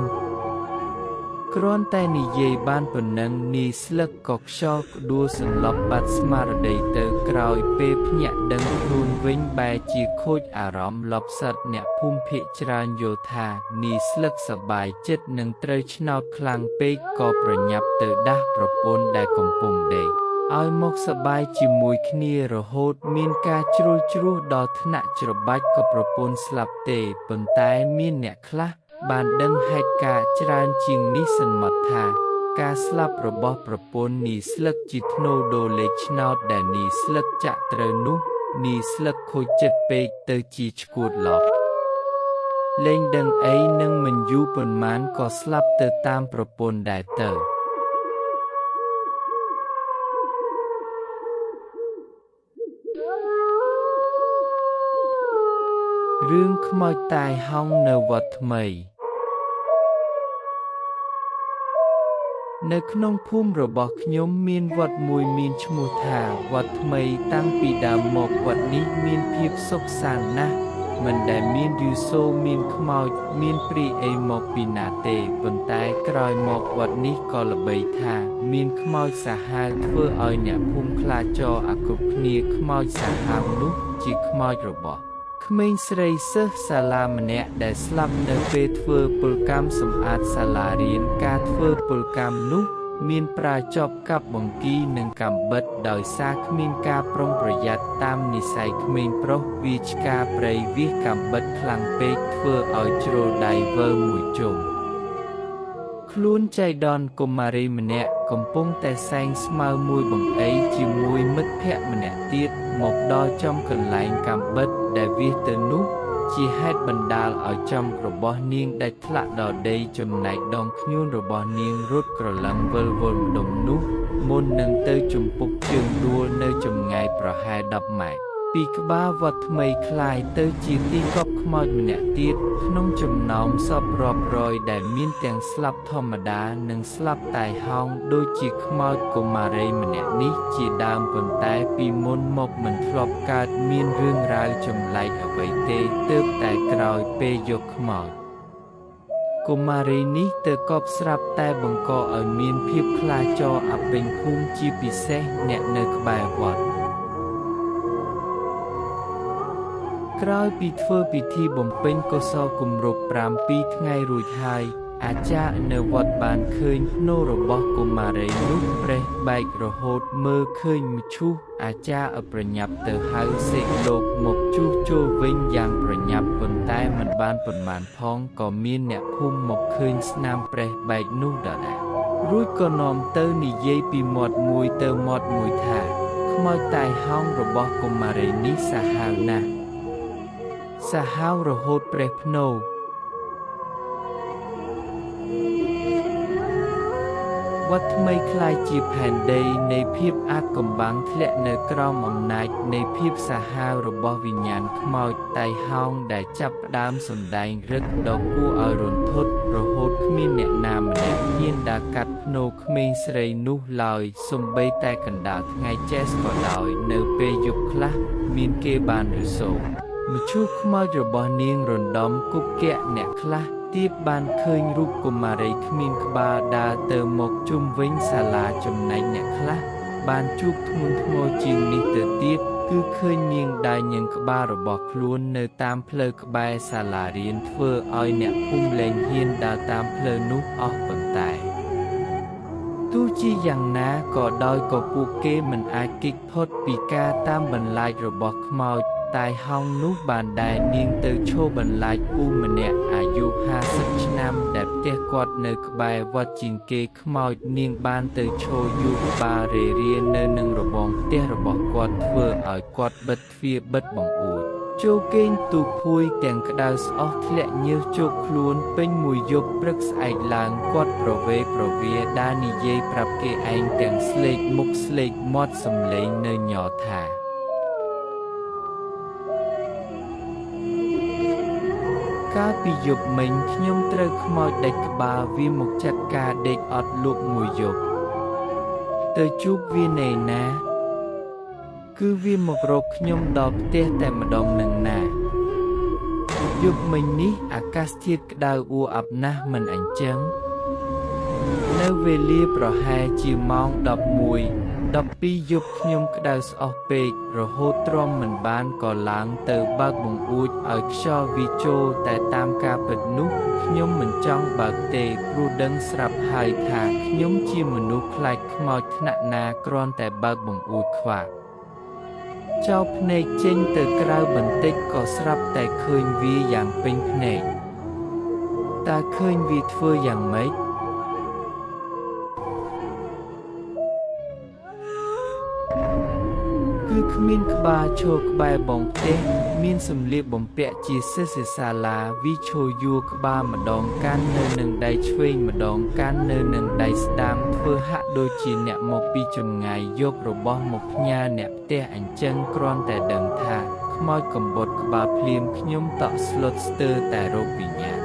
គ្រាន់តែនិយាយបានប៉ុណ្ណឹងនីស្លឹកក៏ខ្យល់ក្ដួលសន្លប់បាត់ស្មារតីទៅក្រោយពេលភ្ញាក់ដឹងខ្លួនវិញបែរជាខូចអារម្មណ៍លប់សត្វអ្នកភូមិភាគច្រើនយល់ថានីស្លឹកសប្បាយចិត្តនឹងត្រូវឆ្នោតខ្លាំងពេកក៏ប្រញាប់ទៅដាស់ប្រពន្ធដែលកំពុងដេកឲ្យមកសប្បាយជាមួយគ្នារហូតមានការជ្រុលជ្រួសដល់ថ្នាក់ច្របាច់ក៏ប្រពន្ធស្លាប់ទេប៉ុន្តែមានអ្នកខ្លះបានដឹងហេតុការណ៍ច្រើនជាងនេះសន្មតថាការស្លាប់របស់ប្រពន្ធនីស្លឹកជាធ្នូដូរលេខឆ្នោតដែលនីស្លឹកចាក់ត្រូវនោះនីស្លឹកខូចចិត្តពេកទៅជាឈួតឡប់លែងដឹងអីនឹងមិនយូរប៉ុន្មានក៏ស្លាប់ទៅតាមប្រពន្ធដែរទៅរឿងខ្មោចតាយហោងនៅវត្តថ្មីនៅក្នុងភូមិរបស់ខ្ញុំមានវត្តមួយមានឈ្មោះថាវត្តថ្មីតាំងពីដើមមកវត្តនេះមានភាពសុខសាន្តណាស់មិនដែលមានយូសូមានខ្មោចមានព្រាយអីមកពីណាទេប៉ុន្តែក្រោយមកវត្តនេះក៏ល្បីថាមានខ្មោចសាហាវធ្វើឲ្យអ្នកភូមិខ្លាចរអាគ្រប់គ្នាខ្មោចសាហាវនោះជាខ្មោចរបស់ក្មេងស្រីសិស្សសាលាម្នាក់ដែលស្លាប់នៅពេលធ្វើពលកម្មសម្អាតសាលារៀនការធ្វើពលកម្មនោះមានប្រើចបកាប់បង្គីនិងកាំបិតដោយសារគ្មានការប្រុងប្រយ័ត្នតាមនិស័យក្មេងប្រុសវាឆ្កាព្រៃវាសកាំបិតខ្លាំងពេកធ្វើឲ្យជ្រុលដៃវិលមួយជុំខ្លួនចៃដន្យកុមារីម្នាក់កំពុងតែសែងស្មៅមួយបង្អីជាមួយមិត្តភក្តិម្នាក់ទៀតមកដល់ចំកន្លែងកាំបិតដែលវាសទៅនោះជាហេតុបណ្ដាលឲ្យចំរបស់នាងដាច់ថ្លាក់ដល់ដីចំណែកដងធ្នូនរបស់នាងរត់ក្រឡឹងវិលវល់ម្ដុំនោះមុននឹងទៅជំពប់ជើងដួលនៅចម្ងាយប្រហែល10ម៉ែត្រពីក្បាលវត្តថ្មីក្លាយទៅជាទីកប់ខ្មោចម្នាក់ទៀតក្នុងចំណោមសពរាប់រយដែលមានទាំងស្លាប់ធម្មតានិងស្លាប់តែហោងដូចជាខ្មោចកុមារីម្នាក់នេះជាដើមប៉ុន្តែពីមុនមកមិនធ្លាប់កើតមានរឿងរ៉ាវចម្លែកអ្វីទេទើបតែក្រោយពេលយកខ្មោចកុមារីនេះទៅកប់ស្រាប់តែបង្កឲ្យមានភាពខ្លាចរអាពេញភូមិជាពិសេសអ្នកនៅក្បែរវត្តក្រោយពីធ្វើពិធីបំពេញកុសលគម្រប់7ថ្ងៃរួចហើយអាចារ្យនៅវត្តបានឃើញភ្នូរបស់កុមារីនោះប្រេះបែករហូតមើលឃើញមឈូសអាចារ្យឲ្យប្រញាប់ទៅហៅសេកលោកមកជួសជុលវិញយ៉ាងប្រញាប់ប៉ុន្តែមិនបានប៉ុន្មានផងក៏មានអ្នកភូមិមកឃើញស្នាមប្រេះបែកនោះដដែលរួចក៏នាំទៅនិយាយពីមាត់មួយទៅមាត់មួយថាខ្មោចតាយហោងរបស់កុមារីនេះសាហាវណាស់សាហាវរហូតប្រេះភ្នូវត្តថ្មីក្លាយជាផែនដីនៃភាពអាថ៌កំបាំងធ្លាក់នៅក្រោមអំណាចនៃភាពសាហាវរបស់វិញ្ញាណខ្មោចតៃហោងដែលចាប់ផ្ដើមសម្ដែងឫទ្ធិដ៏គួរឲ្យរន្ធត់រហូតគ្មានអ្នកណាម្នាក់ហ៊ានដើរកាត់ភ្នូក្មេងស្រីនោះឡើយសូម្បីតែកណ្ដាលថ្ងៃចែសក៏ដោយនៅពេលយប់ខ្លះមានគេបានឮសូរមឈូសខ្មោចរបស់នាងរណ្ដំគប់គៈអ្នកខ្លះ ទៀតបានឃើញរូបកុមារីគ្មានក្បាលដើរទៅមកជុំវិញសាលាចំណែកអ្នកខ្លះបានជួបធ្ងន់ធ្ងរជាងនេះទៅទៀតគឺឃើញនាងដើរញ៉ឹងក្បាលរបស់ខ្លួននៅតាមផ្លូវក្បែរសាលារៀនធ្វើឲ្យអ្នកភូមិលែងហ៊ានដើរតាមផ្លូវនោះអស់ប៉ុន្តែទោះជាយ៉ាងណាក៏ដោយក៏ពួកគេមិនអាចគេចផុតពីការតាមបន្លាចរបស់ខ្មោចតាយហោងនោះបានដែរនាងទៅឈរបន្លាចពូម្នាក់អាយុ50ឆ្នាំដែលផ្ទះគាត់នៅក្បែរវត្តជាងគេខ្មោចនាងបានទៅឈរយូរក្បាលរេរានៅនឹងរបងផ្ទះរបស់គាត់ធ្វើឲ្យគាត់បិទទ្វារបិទបង្អួចចូលគេងទូភួយទាំងក្តៅស្អុះធ្លាក់ញើសជោគខ្លួនពេញមួយយប់ព្រឹកស្អែកឡើងគាត់ប្រវេប្រវាដើរនិយាយប្រាប់គេឯងទាំងស្លេកមុខស្លេកមាត់សំឡេងនៅញ័រថាកាលពីយប់មិញខ្ញុំត្រូវខ្មោចដាច់ក្បាលវាមកចាត់ការដេកអត់លក់មួយយប់ទៅជួបវាណែណាគឺវាមករកខ្ញុំដល់ផ្ទះតែម្ដងនឹងណាយប់មិញនេះអាកាសធាតុក្តៅអួអាប់ណាស់មិនអញ្ចឹងនៅវេលាប្រហែលជាម៉ោង11 12យប់ខ្ញុំក្តៅស្អុះពេករហូតទ្រាំមិនបានក៏ឡើងទៅបើកបង្អួចឲ្យខ្យល់វាចូលតែតាមការពិតនោះខ្ញុំមិនចង់បើកទេព្រោះដឹងស្រាប់ហើយថាខ្ញុំជាមនុស្សខ្លាចខ្មោចថ្នាក់ណាគ្រាន់តែបើកបង្អួចខ្វាក់ចោលភ្នែកចេញទៅក្រៅបន្តិចក៏ស្រាប់តែឃើញវាយ៉ាងពេញភ្នែកតើឃើញវាធ្វើយ៉ាងម៉េចគឺគ្មានក្បាលឈរក្បែរបងផ្ទះមានសម្លៀកបំពាក់ជាសិស្សសាលាវីឈរយួរក្បាលម្ដងកាន់នៅនឹងដៃឆ្វេងម្ដងកាន់នៅនឹងដៃស្ដាំធ្វើហាក់ដូចជាអ្នកមកពីចម្ងាយយករបស់មកផ្ញើអ្នកផ្ទះអញ្ចឹងគ្រាន់តែដឹងថាខ្មោចកំបុតក្បាលភ្លាមខ្ញុំតក់ស្លុតស្ទើរតែរោគវិញ្ញាណ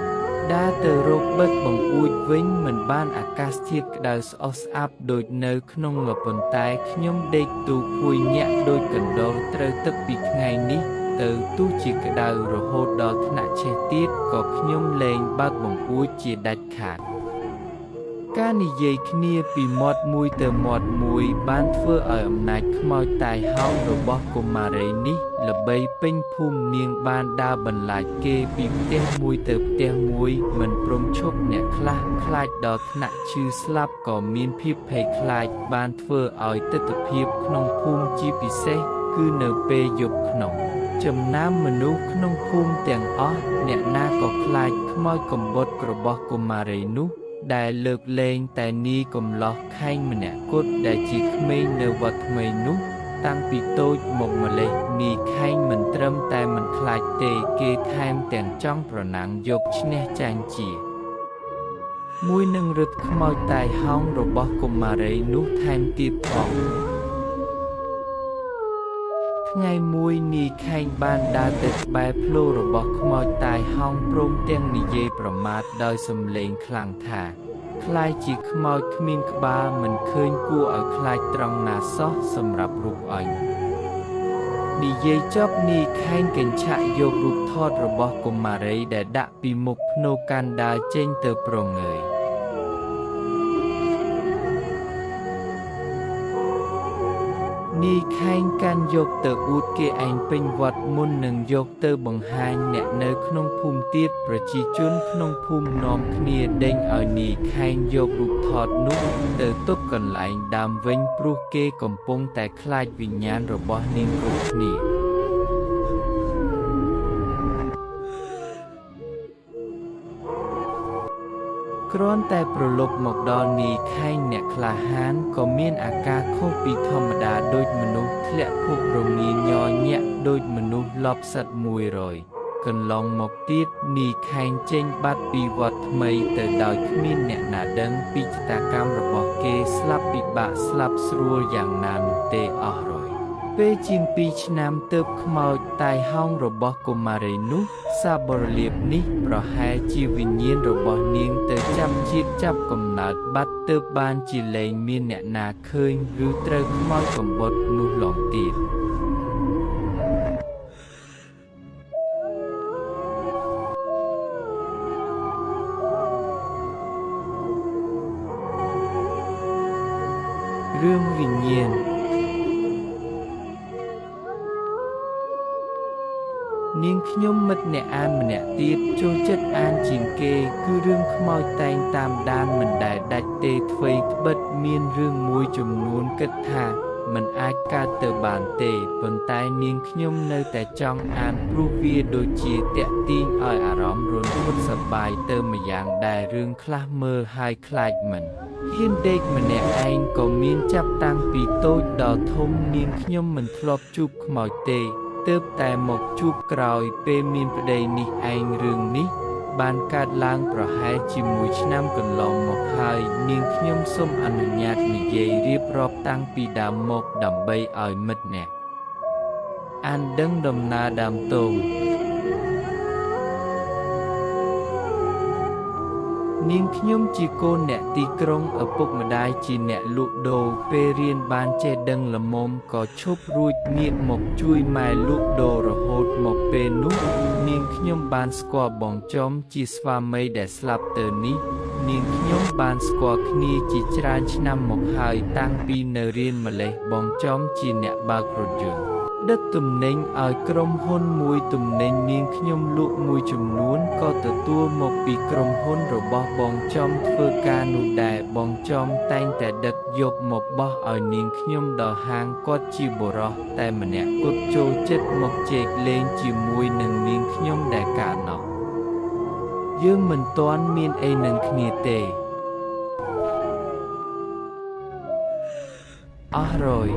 ដើរទៅរកបិទបង្អួចវិញមិនបានអាកាសធាតុក្តៅស្អុះស្អាប់ដូចនៅក្នុងលប៉ុន្តែខ្ញុំដេកទូភួយញាក់ដូចកណ្ដុរត្រូវទឹកពីថ្ងៃនេះទៅទោះជាក្តៅរហូតដល់ថ្នាក់ឆេះទៀតក៏ខ្ញុំលែងបើកបង្អួចជាដាច់ខាតការនិយាយគ្នាពីមាត់មួយទៅមាត់មួយបានធ្វើឲ្យអំណាចខ្មោចតាយហោងរបស់កុមារីនេះល្បីពេញភូមិនាងបានដើរបន្លាចគេពីផ្ទះមួយទៅផ្ទះមួយមិនព្រមឈប់អ្នកខ្លះខ្លាចដល់ថ្នាក់ឈឺស្លាប់ក៏មានភាពភ័យខ្លាចបានធ្វើឲ្យទិដ្ឋភាពក្នុងភូមិជាពិសេសគឺនៅពេលយប់ក្នុងចំណាំមនុស្សក្នុងភូមិទាំងអស់អ្នកណាក៏ខ្លាចខ្មោចកំបុតរបស់កុមារីនោះដែលលើកលែងតែនាយកំឡោះខែងម្នាក់គត់ដែលជាក្មេងនៅវត្តថ្មីនោះតាំងពីតូចមកម្លេះនាយខែងមិនត្រឹមតែមិនខ្លាចទេគេថែមទាំងចង់ប្រណាំងយកឈ្នះចាញ់ជាមួយនឹងរឹតខ្មោចតាយហោងរបស់កុមារីនោះថែមទៀតផងថ្ងៃមួយនាយខែងបានដើរទៅក្បែរផ្លូវរបស់ខ្មោចតាយហោងព្រមទាំងនិយាយប្រមាថដោយសំឡេងខ្លាំងថាខ្លាចជាខ្មោចគ្មានក្បាលមិនឃើញគួរឲ្យខ្លាចត្រង់ណាសោះសម្រាប់រូបអញនិយាយចប់នាយខែងកញ្ឆាក់យករូបថតរបស់កុមារីដែលដាក់ពីមុខភ្នូកាន់ដើរចេញទៅប្រងើយនាយខែងកាន់យកទៅអួតគេឯងពេញវត្តមុននឹងយកទៅបង្ហាញអ្នកនៅក្នុងភូមិទៀតប្រជាជនក្នុងភូមិនាំគ្នាដេញឲ្យនាយខែងយករូបថតនោះទៅទុកកន្លែងដើមវិញព្រោះគេកំពុងតែខ្លាចវិញ្ញាណរបស់នាងគ្រប់គ្នាគ្រាន់តែប្រឡប់មកដល់នាយខែងអ្នកក្លាហានក៏មានអាការខុសពីធម្មតាដូចមនុស្សធ្លាក់ភពរងាញ័រញាក់ដូចមនុស្សលបសត្វ100កន្លងមកទៀតនាយខែងចេញបាត់ពីវត្តថ្មីទៅដោយគ្មានអ្នកណាដឹងពីចតាកម្មរបស់គេស្លាប់ពិបាកស្លាប់ស្រួលយ៉ាងណានោះទេអស់រយពេលជាង2ឆ្នាំទើបខ្មោចតាយហោងរបស់កុមារីនោះសាបរលាបនេះប្រហែលជាវិញ្ញាណរបស់នាងទៅចាប់ជាតិចាប់កំណើតបាត់ទើបបានជាលែងមានអ្នកណាឃើញឬត្រូវខ្មោចកំបុតនោះឡងទៀត រឿងវិញ្ញាណនាងខ្ញុំមិត្តអ្នកអានម្នាក់ទៀតចូលចិត្តអានជាងគេគឺរឿងខ្មោចតែងតាមដានមិនដែលដាច់ទេថ្វីត្បិតមានរឿងមួយចំនួនគិតថាមិនអាចកើតទៅបានទេប៉ុន្តែនាងខ្ញុំនៅតែចង់អានព្រោះវាដូចជាទាក់ទាញឲ្យអារម្មណ៍រន្ធត់សប្បាយទៅម្យ៉ាងដែររឿងខ្លះមើលហើយខ្លាចមិនហ៊ានដេកម្នាក់ឯងក៏មានចាប់តាំងពីតូចដល់ធំនាងខ្ញុំមិនធ្លាប់ជួបខ្មោចទេទើបតែមកជួបក្រោយពេលមានប្តីនេះឯងរឿងនេះបានកើតឡើងប្រហែលជាមួយឆ្នាំកន្លងមកហើយនាងខ្ញុំសូមអនុញ្ញាតនិយាយរៀបរាប់តាំងពីដើមមកដើម្បីឲ្យមិត្តអ្នកអានដឹងដំណើរដើមទងនាងខ្ញុំជាកូនអ្នកទីក្រុងឪពុកម្ដាយជាអ្នកលក់ដូរពេលរៀនបានចេះដឹងល្មមក៏ឈប់រួចងាកមកជួយម៉ែលក់ដូររហូតមកពេលនោះនាងខ្ញុំបានស្គាល់បងចំជាស្វាមីដែលស្លាប់ទៅនេះនាងខ្ញុំបានស្គាល់គ្នាជាច្រើនឆ្នាំមកហើយតាំងពីនៅរៀនម្លេះបងចំជាអ្នកបើករថយន្តដឹកទំនិញឲ្យក្រុមហ៊ុនមួយទំនិញនាងខ្ញុំលក់មួយចំនួនក៏ទទួលមកពីក្រុមហ៊ុនរបស់បងចំធ្វើការនោះដែរបងចំតែងតែដឹកយកមកបោះឲ្យនាងខ្ញុំដល់ហាងគាត់ជាបុរសតែម្នាក់គត់ចូលចិត្តមកជែកលេងជាមួយនឹងនាងខ្ញុំដែលកាលនោះយើងមិនទាន់មានអីនឹងគ្នាទេអស់រយ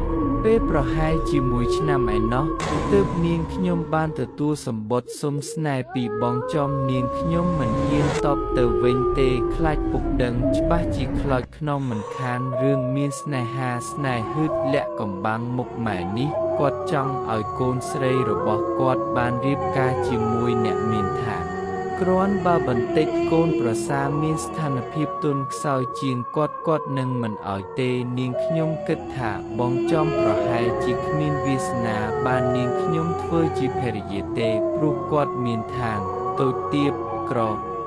ពេលប្រហែលជាមួយឆ្នាំឯណោះទើបនាងខ្ញុំបានទទួលសម្បត្តិសុំស្នេហ៍ពីបងចំនាងខ្ញុំមិនហ៊ានតបទៅវិញទេខ្លាចពុកដឹងច្បាស់ជាខ្លោចខ្នងមិនខានរឿងមានស្នេហាស្នេហ៍ហឺតលាក់កំបាំងមុខម៉ែនេះគាត់ចង់ឲ្យកូនស្រីរបស់គាត់បានរៀបការជាមួយអ្នកមានឋានគ្រាន់បើបន្តិចកូនប្រសាមានស្ថានភាពទន់ខ្សោយជាងគាត់គាត់នឹងមិនឲ្យទេនាងខ្ញុំគិតថាបងចំប្រហែលជាគ្មានវាសនាបាននាងខ្ញុំធ្វើជាភរិយាទេព្រោះគាត់មានឋានតូចទាបក្រ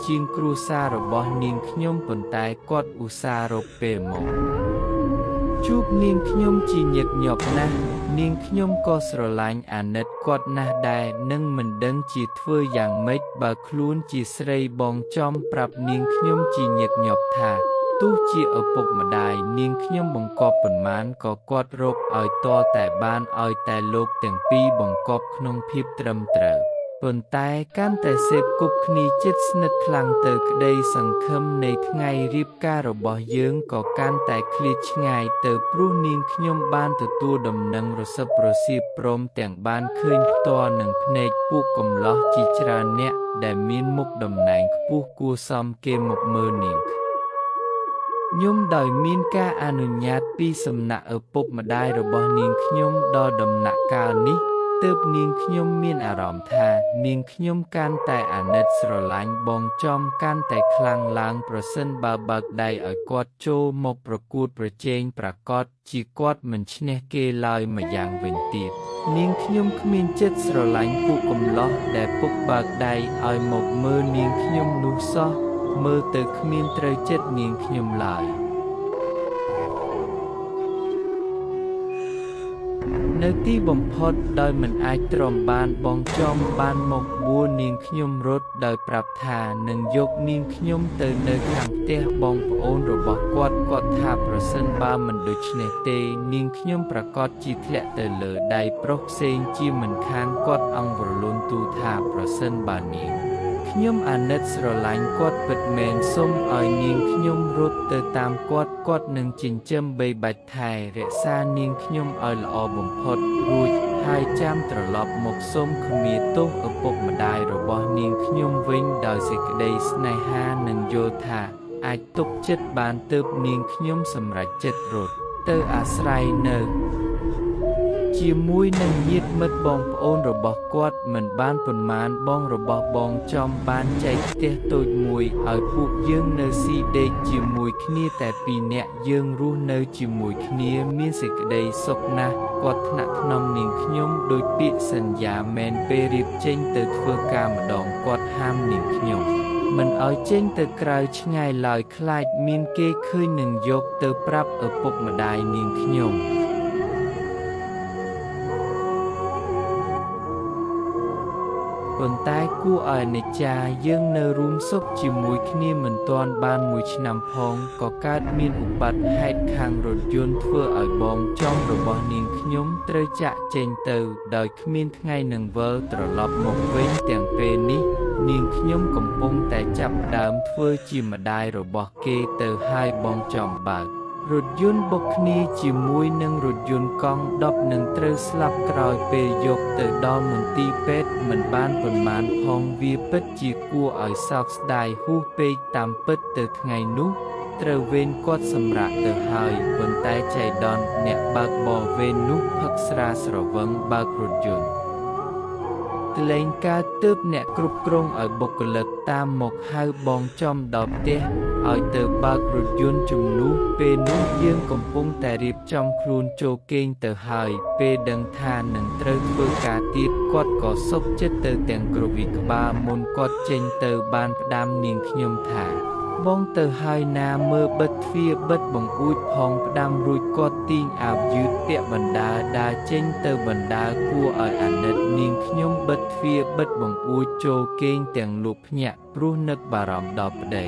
ជាងគ្រួសាររបស់នាងខ្ញុំប៉ុន្តែគាត់ឧស្សាហ៍រកពេលមកជួបនាងខ្ញុំជាញឹកញាប់ណាស់នាងខ្ញុំក៏ស្រឡាញ់អាណិតគាត់ណាស់ដែរនឹងមិនដឹងជាធ្វើយ៉ាងម៉េចបើខ្លួនជាស្រីបងចំប្រាប់នាងខ្ញុំជាញឹកញាប់ថាទោះជាឪពុកម្ដាយនាងខ្ញុំបង្កប់ប៉ុន្មានក៏គាត់រកឲ្យតតែបានឲ្យតែលោកទាំងពីរបង្កប់ក្នុងភាពត្រឹមត្រូវប៉ុន្តែកាន់តែសេពគប់គ្នាជិតស្និទ្ធខ្លាំងទៅក្តីសង្ឃឹមនៃថ្ងៃរៀបការរបស់យើងក៏កាន់តែឃ្លាតឆ្ងាយទៅព្រោះនាងខ្ញុំបានទទួលដំណឹងរសឹបរសៀបព្រមទាំងបានឃើញផ្ទាល់នឹងភ្នែកពួកកំឡោះជាច្រើនអ្នកដែលមានមុខតំណែងខ្ពស់គួរសមគេមកមើលនាងខ្ញុំដោយមានការអនុញ្ញាតពីសំណាក់ឪពុកម្ដាយរបស់នាងខ្ញុំដល់ដំណាក់កាលនេះទើបនាងខ្ញុំមានអារម្មណ៍ថានាងខ្ញុំកាន់តែអាណិតស្រឡាញ់បងចំកាន់តែខ្លាំងឡើងប្រសិនបើបើកដៃឲ្យគាត់ចូលមកប្រកួតប្រជែងប្រាកដជាគាត់មិនឈ្នះគេឡើយម្យ៉ាងវិញទៀតនាងខ្ញុំគ្មានចិត្តស្រឡាញ់ពួកកំឡោះដែលពុកបើកដៃឲ្យមកមើលនាងខ្ញុំនោះសោះមើលទៅគ្មានត្រូវចិត្តនាងខ្ញុំឡើយនៅទីបំផុតដោយមិនអាចទ្រាំបានបងចំបានមកបួលនាងខ្ញុំរត់ដោយប្រាប់ថានឹងយកនាងខ្ញុំទៅនៅខាងផ្ទះបងប្អូនរបស់គាត់គាត់ថាប្រសិនបើមិនដូច្នេះទេនាងខ្ញុំប្រាកដជាធ្លាក់ទៅលើដៃប្រុសផ្សេងជាមិនខានគាត់អង្គរលូនទូថាប្រសិនបើនាងខ្ញុំអាណិតស្រឡាញ់គាត់ពិតមែនសូមឲ្យនាងខ្ញុំរត់ទៅតាមគាត់គាត់នឹងចិញ្ចឹមបីបាច់ថែរក្សានាងខ្ញុំឲ្យល្អបំផុតរួចហើយចាំត្រឡប់មកសូមខមាទោសឪពុកម្ដាយរបស់នាងខ្ញុំវិញដោយសេចក្តីស្នេហានិងយល់ថាអាចទុកចិត្តបានទើបនាងខ្ញុំសម្រេចចិត្តរត់ទៅអាស្រ័យនៅជាមួយនឹងញាតិមិត្តបងប្អូនរបស់គាត់មិនបានប៉ុន្មានបងរបស់បងចំបានចែកផ្ទះតូចមួយឲ្យពួកយើងនៅស៊ីដេកជាមួយគ្នាតែពីរនាក់យើងរស់នៅជាមួយគ្នាមានសេចក្តីសុខណាស់គាត់ថ្នាក់ថ្នមនាងខ្ញុំដោយពាក្យសន្យាមែនពេលរៀបចេញទៅធ្វើការម្ដងគាត់ហាមនាងខ្ញុំ មិនឲ្យចេញទៅក្រៅឆ្ងាយឡើយខ្លាចមានគេឃើញនឹងយកទៅប្រាប់ឪពុកម្ដាយនាងខ្ញុំប៉ុន្តែគួរឲ្យអនិច្ចាយើងនៅរួមសុខជាមួយគ្នាមិនទាន់បានមួយឆ្នាំផងក៏កើតមានឧបទ្ទហេតុខាងរថយន្តធ្វើឲ្យបងចំរបស់នាងខ្ញុំត្រូវចាក់ចេញទៅដោយគ្មានថ្ងៃនឹងវិលត្រឡប់មកវិញទាំងពេលនេះនាងខ្ញុំកំពុងតែចាប់ផ្ដើមធ្វើជាម្ដាយរបស់គេទៅហើយបងចំបើករថយន្តបុកគ្នាជាមួយនឹងរថយន្តកង់10នឹងត្រូវស្លាប់ក្រោយពេលយកទៅដល់មន្ទីរពេទ្យមិនបានប៉ុន្មានផងវាពិតជាគួរឲ្យសោកស្ដាយហួសពេកតាមពិតទៅថ្ងៃនោះត្រូវវេនគាត់សម្រាកទៅហើយប៉ុន្តែចៃដន្យអ្នកបើកបរវេននោះផឹកស្រាស្រវឹងបើករថយន្តលែងកើតទើបអ្នកគ្រប់គ្រងឲ្យបុគ្គលិកតាមមកហៅបងចំដល់ផ្ទះឲ្យទៅបើករថយន្តជំនួសពេលនោះយើងកំពុងតែរៀបចំខ្លួនចូលគេងទៅហើយពេលដឹងថានឹងត្រូវធ្វើការទៀតគាត់ក៏សុខចិត្តទៅទាំងគ្រវីក្បាលមុនគាត់ចេញទៅបានផ្ដាំនាងខ្ញុំថាបងទៅហើយណាមើលបិទទ្វារបិទបង្អួចផងផ្ដាំរួចគាត់ទាញអាវយឺតពាក់បណ្ដើរដើរចេញទៅបណ្ដើរគួរឲ្យអាណិតនាងខ្ញុំបិទទ្វារបិទបង្អួចចូលគេងទាំងលក់ភ្ញាក់ព្រោះនឹកបារម្ភដល់ប្តី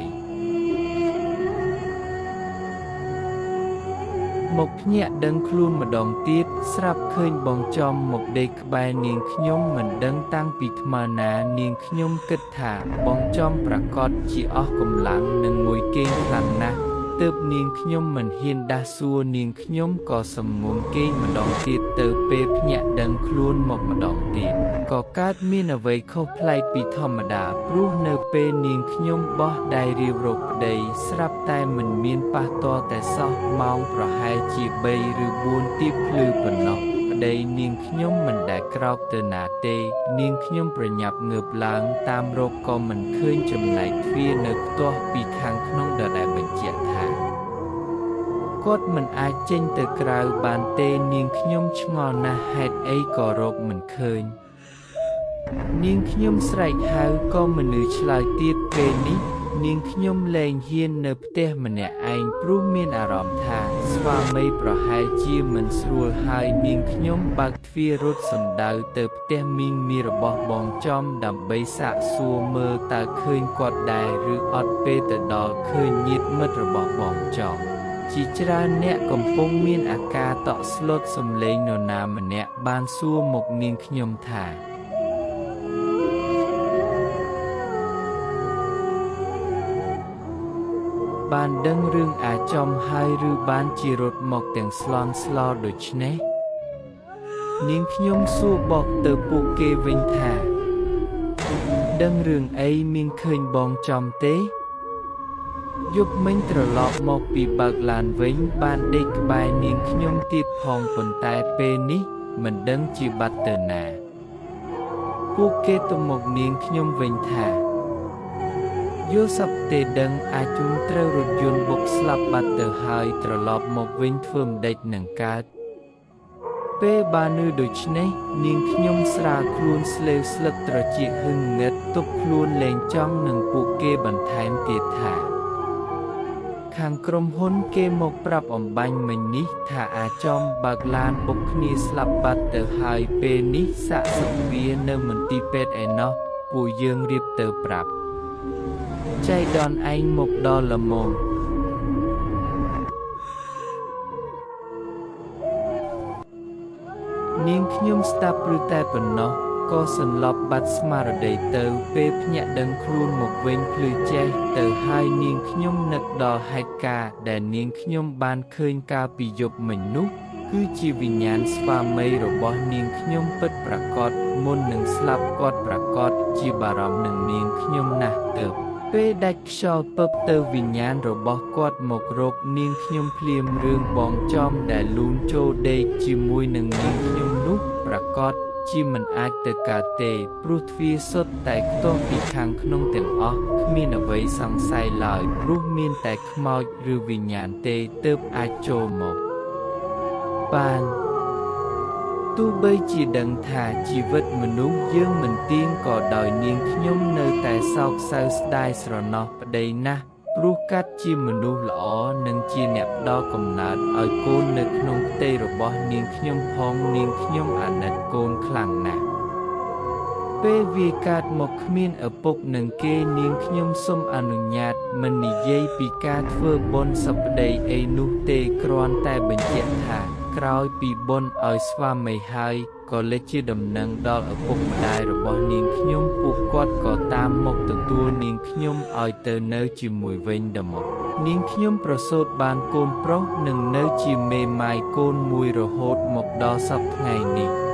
មកភ្ញាក់ដឹងខ្លួនម្ដងទៀតស្រាប់ឃើញបងចំមកដេកក្បែរនាងខ្ញុំមិនដឹងតាំងពីថ្មណានាងខ្ញុំគិតថាបងចំប្រកាសជាអស់កម្លាំងនិងងួយគេងខ្លាំងណាស់ទើបនាងខ្ញុំមិនហ៊ានដាស់សួរនាងខ្ញុំក៏សំងំគេងម្ដងទៀតទៅពេលភ្ញាក់ដឹងខ្លួនមកម្ដងទៀតក៏កើតមានអ្វីខុសប្លែកពីធម្មតាព្រោះនៅពេលនាងខ្ញុំបោះដៃរាវរកប្តីស្រាប់តែមិនមានប៉ះតតែសោះម៉ោងប្រហែលជា3ឬ4ទៀបភ្លឺប៉ុណ្ណោះប្តីនាងខ្ញុំមិនដែលក្រោកទៅណាទេនាងខ្ញុំប្រញាប់ងើបឡើងតាមរកក៏មិនឃើញចំណែកទ្វារនៅខ្ទាស់ពីខាងក្នុងដដែលបញ្ជាក់ថាគាត់មិនអាចចេញទៅក្រៅបានទេនាងខ្ញុំឆ្ងល់ណាស់ហេតុអីក៏រកមិនឃើញនាងខ្ញុំស្រែកហៅក៏មិនឮឆ្លើយទៀតពេលនេះនាងខ្ញុំលែងហ៊ាននៅផ្ទះម្នាក់ឯងព្រោះមានអារម្មណ៍ថាស្វាមីប្រហែលជាមិនស្រួលហើយនាងខ្ញុំបើកទ្វាររត់សំដៅទៅផ្ទះមីងមីរបស់បងចំដើម្បីសាកសួរមើលតើឃើញគាត់ដែរឬអត់ពេលទៅដល់ឃើញញាតិមិត្តរបស់បងចំជាច្រើនអ្នកកំពុងមានអាការតក់ស្លុតសំឡេងនរណាម្នាក់បានសួរមកនាងខ្ញុំថាបានដឹងរឿងអាចំហើយឬបានជារត់មកទាំងស្លន់ស្លោដូច្នេះនាងខ្ញុំសួរបកទៅពួកគេវិញថាដឹងរឿងអីមានឃើញបងចំទេយប់មិញត្រឡប់មកពីបើកឡានវិញបានដេកក្បែរនាងខ្ញុំទៀតផងប៉ុន្តែពេលនេះមិនដឹងជាបាត់ទៅណាពួកគេទៅមកនាងខ្ញុំវិញថាយល់សប្តិទេដឹងអាចជូនត្រូវរថយន្តបុកស្លាប់បាត់ទៅហើយត្រឡប់មកវិញធ្វើម្ដេចនឹងកើតពេលបានឮដូច្នេះនាងខ្ញុំស្រាលខ្លួនស្លេវស្លឹកត្រចៀកហឹងងឹតទប់ខ្លួនលែងចង់នឹងពួកគេបន្ថែមទៀតថាខាងក្រុមហ៊ុនគេមកប្រាប់អំបញ្ញមិញនេះថាអាចមបើកឡានបុកគ្នាស្លាប់បាត់ទៅហើយពេលនេះសាកសពវានៅមន្ទីរពេទ្យឯណោះពួកយើងរៀបទៅប្រាប់ចៃដន្យឯងមកដល់ល្មមនាងខ្ញុំស្ដាប់ឬតែប៉ុណ្ណោះក៏សន្លប់បាត់ស្មារតីទៅពេលភ្ញាក់ដឹងខ្លួនមកវិញភ្លឺចេះទៅហើយនាងខ្ញុំនឹកដល់ហេតុការណ៍ដែលនាងខ្ញុំបានឃើញកាលពីយប់មិញនោះគឺជាវិញ្ញាណស្វាមីរបស់នាងខ្ញុំពិតប្រាកដមុននឹងស្លាប់គាត់ប្រាកដជាបារម្ភនឹងនាងខ្ញុំណាស់ទើបពេលដាច់ខ្យល់ពឹបទៅវិញ្ញាណរបស់គាត់មករកនាងខ្ញុំភ្លាមរឿងបងចំដែលលូនចូលដេកជាមួយនឹងនាងខ្ញុំនោះប្រាកដជាមិនអាចទៅកើតទេព្រោះទ្វារសុទ្ធតែខ្ទាស់ពីខាងក្នុងទាំងអស់គ្មានអ្វីសង្ស័យឡើយព្រោះមានតែខ្មោចឬវិញ្ញាណទេទើបអាចចូលមកបាន ទោះបីជាដឹងថាជីវិតមនុស្សយើងមិនទៀងក៏ដោយនាងខ្ញុំនៅតែសោកសៅស្ដាយស្រណោះប្តីណាស់ព្រោះកាត់ជាមនុស្សល្អនិងជាអ្នកផ្ដល់កំណើតឲ្យកូននៅក្នុងផ្ទៃរបស់នាងខ្ញុំផងនាងខ្ញុំអាណិតកូនខ្លាំងណាស់ពេលវាកើតមកគ្មានឪពុកនឹងគេនាងខ្ញុំសូមអនុញ្ញាតមិននិយាយពីការធ្វើបុណ្យសប្តីអីនោះទេគ្រាន់តែបញ្ជាក់ថាក្រោយពីបុណ្យឲ្យស្វាមីហើយក៏លេចជាដំណឹងដល់ឪពុកម្ដាយរបស់នាងខ្ញុំពួកគាត់ក៏តាមមកទទួលនាងខ្ញុំឲ្យទៅនៅជាមួយវិញដល់មកនាងខ្ញុំប្រសូតបានកូនប្រុសនិងនៅជាមេម៉ាយកូនមួយរហូតមកដល់សព្វថ្ងៃនេះ។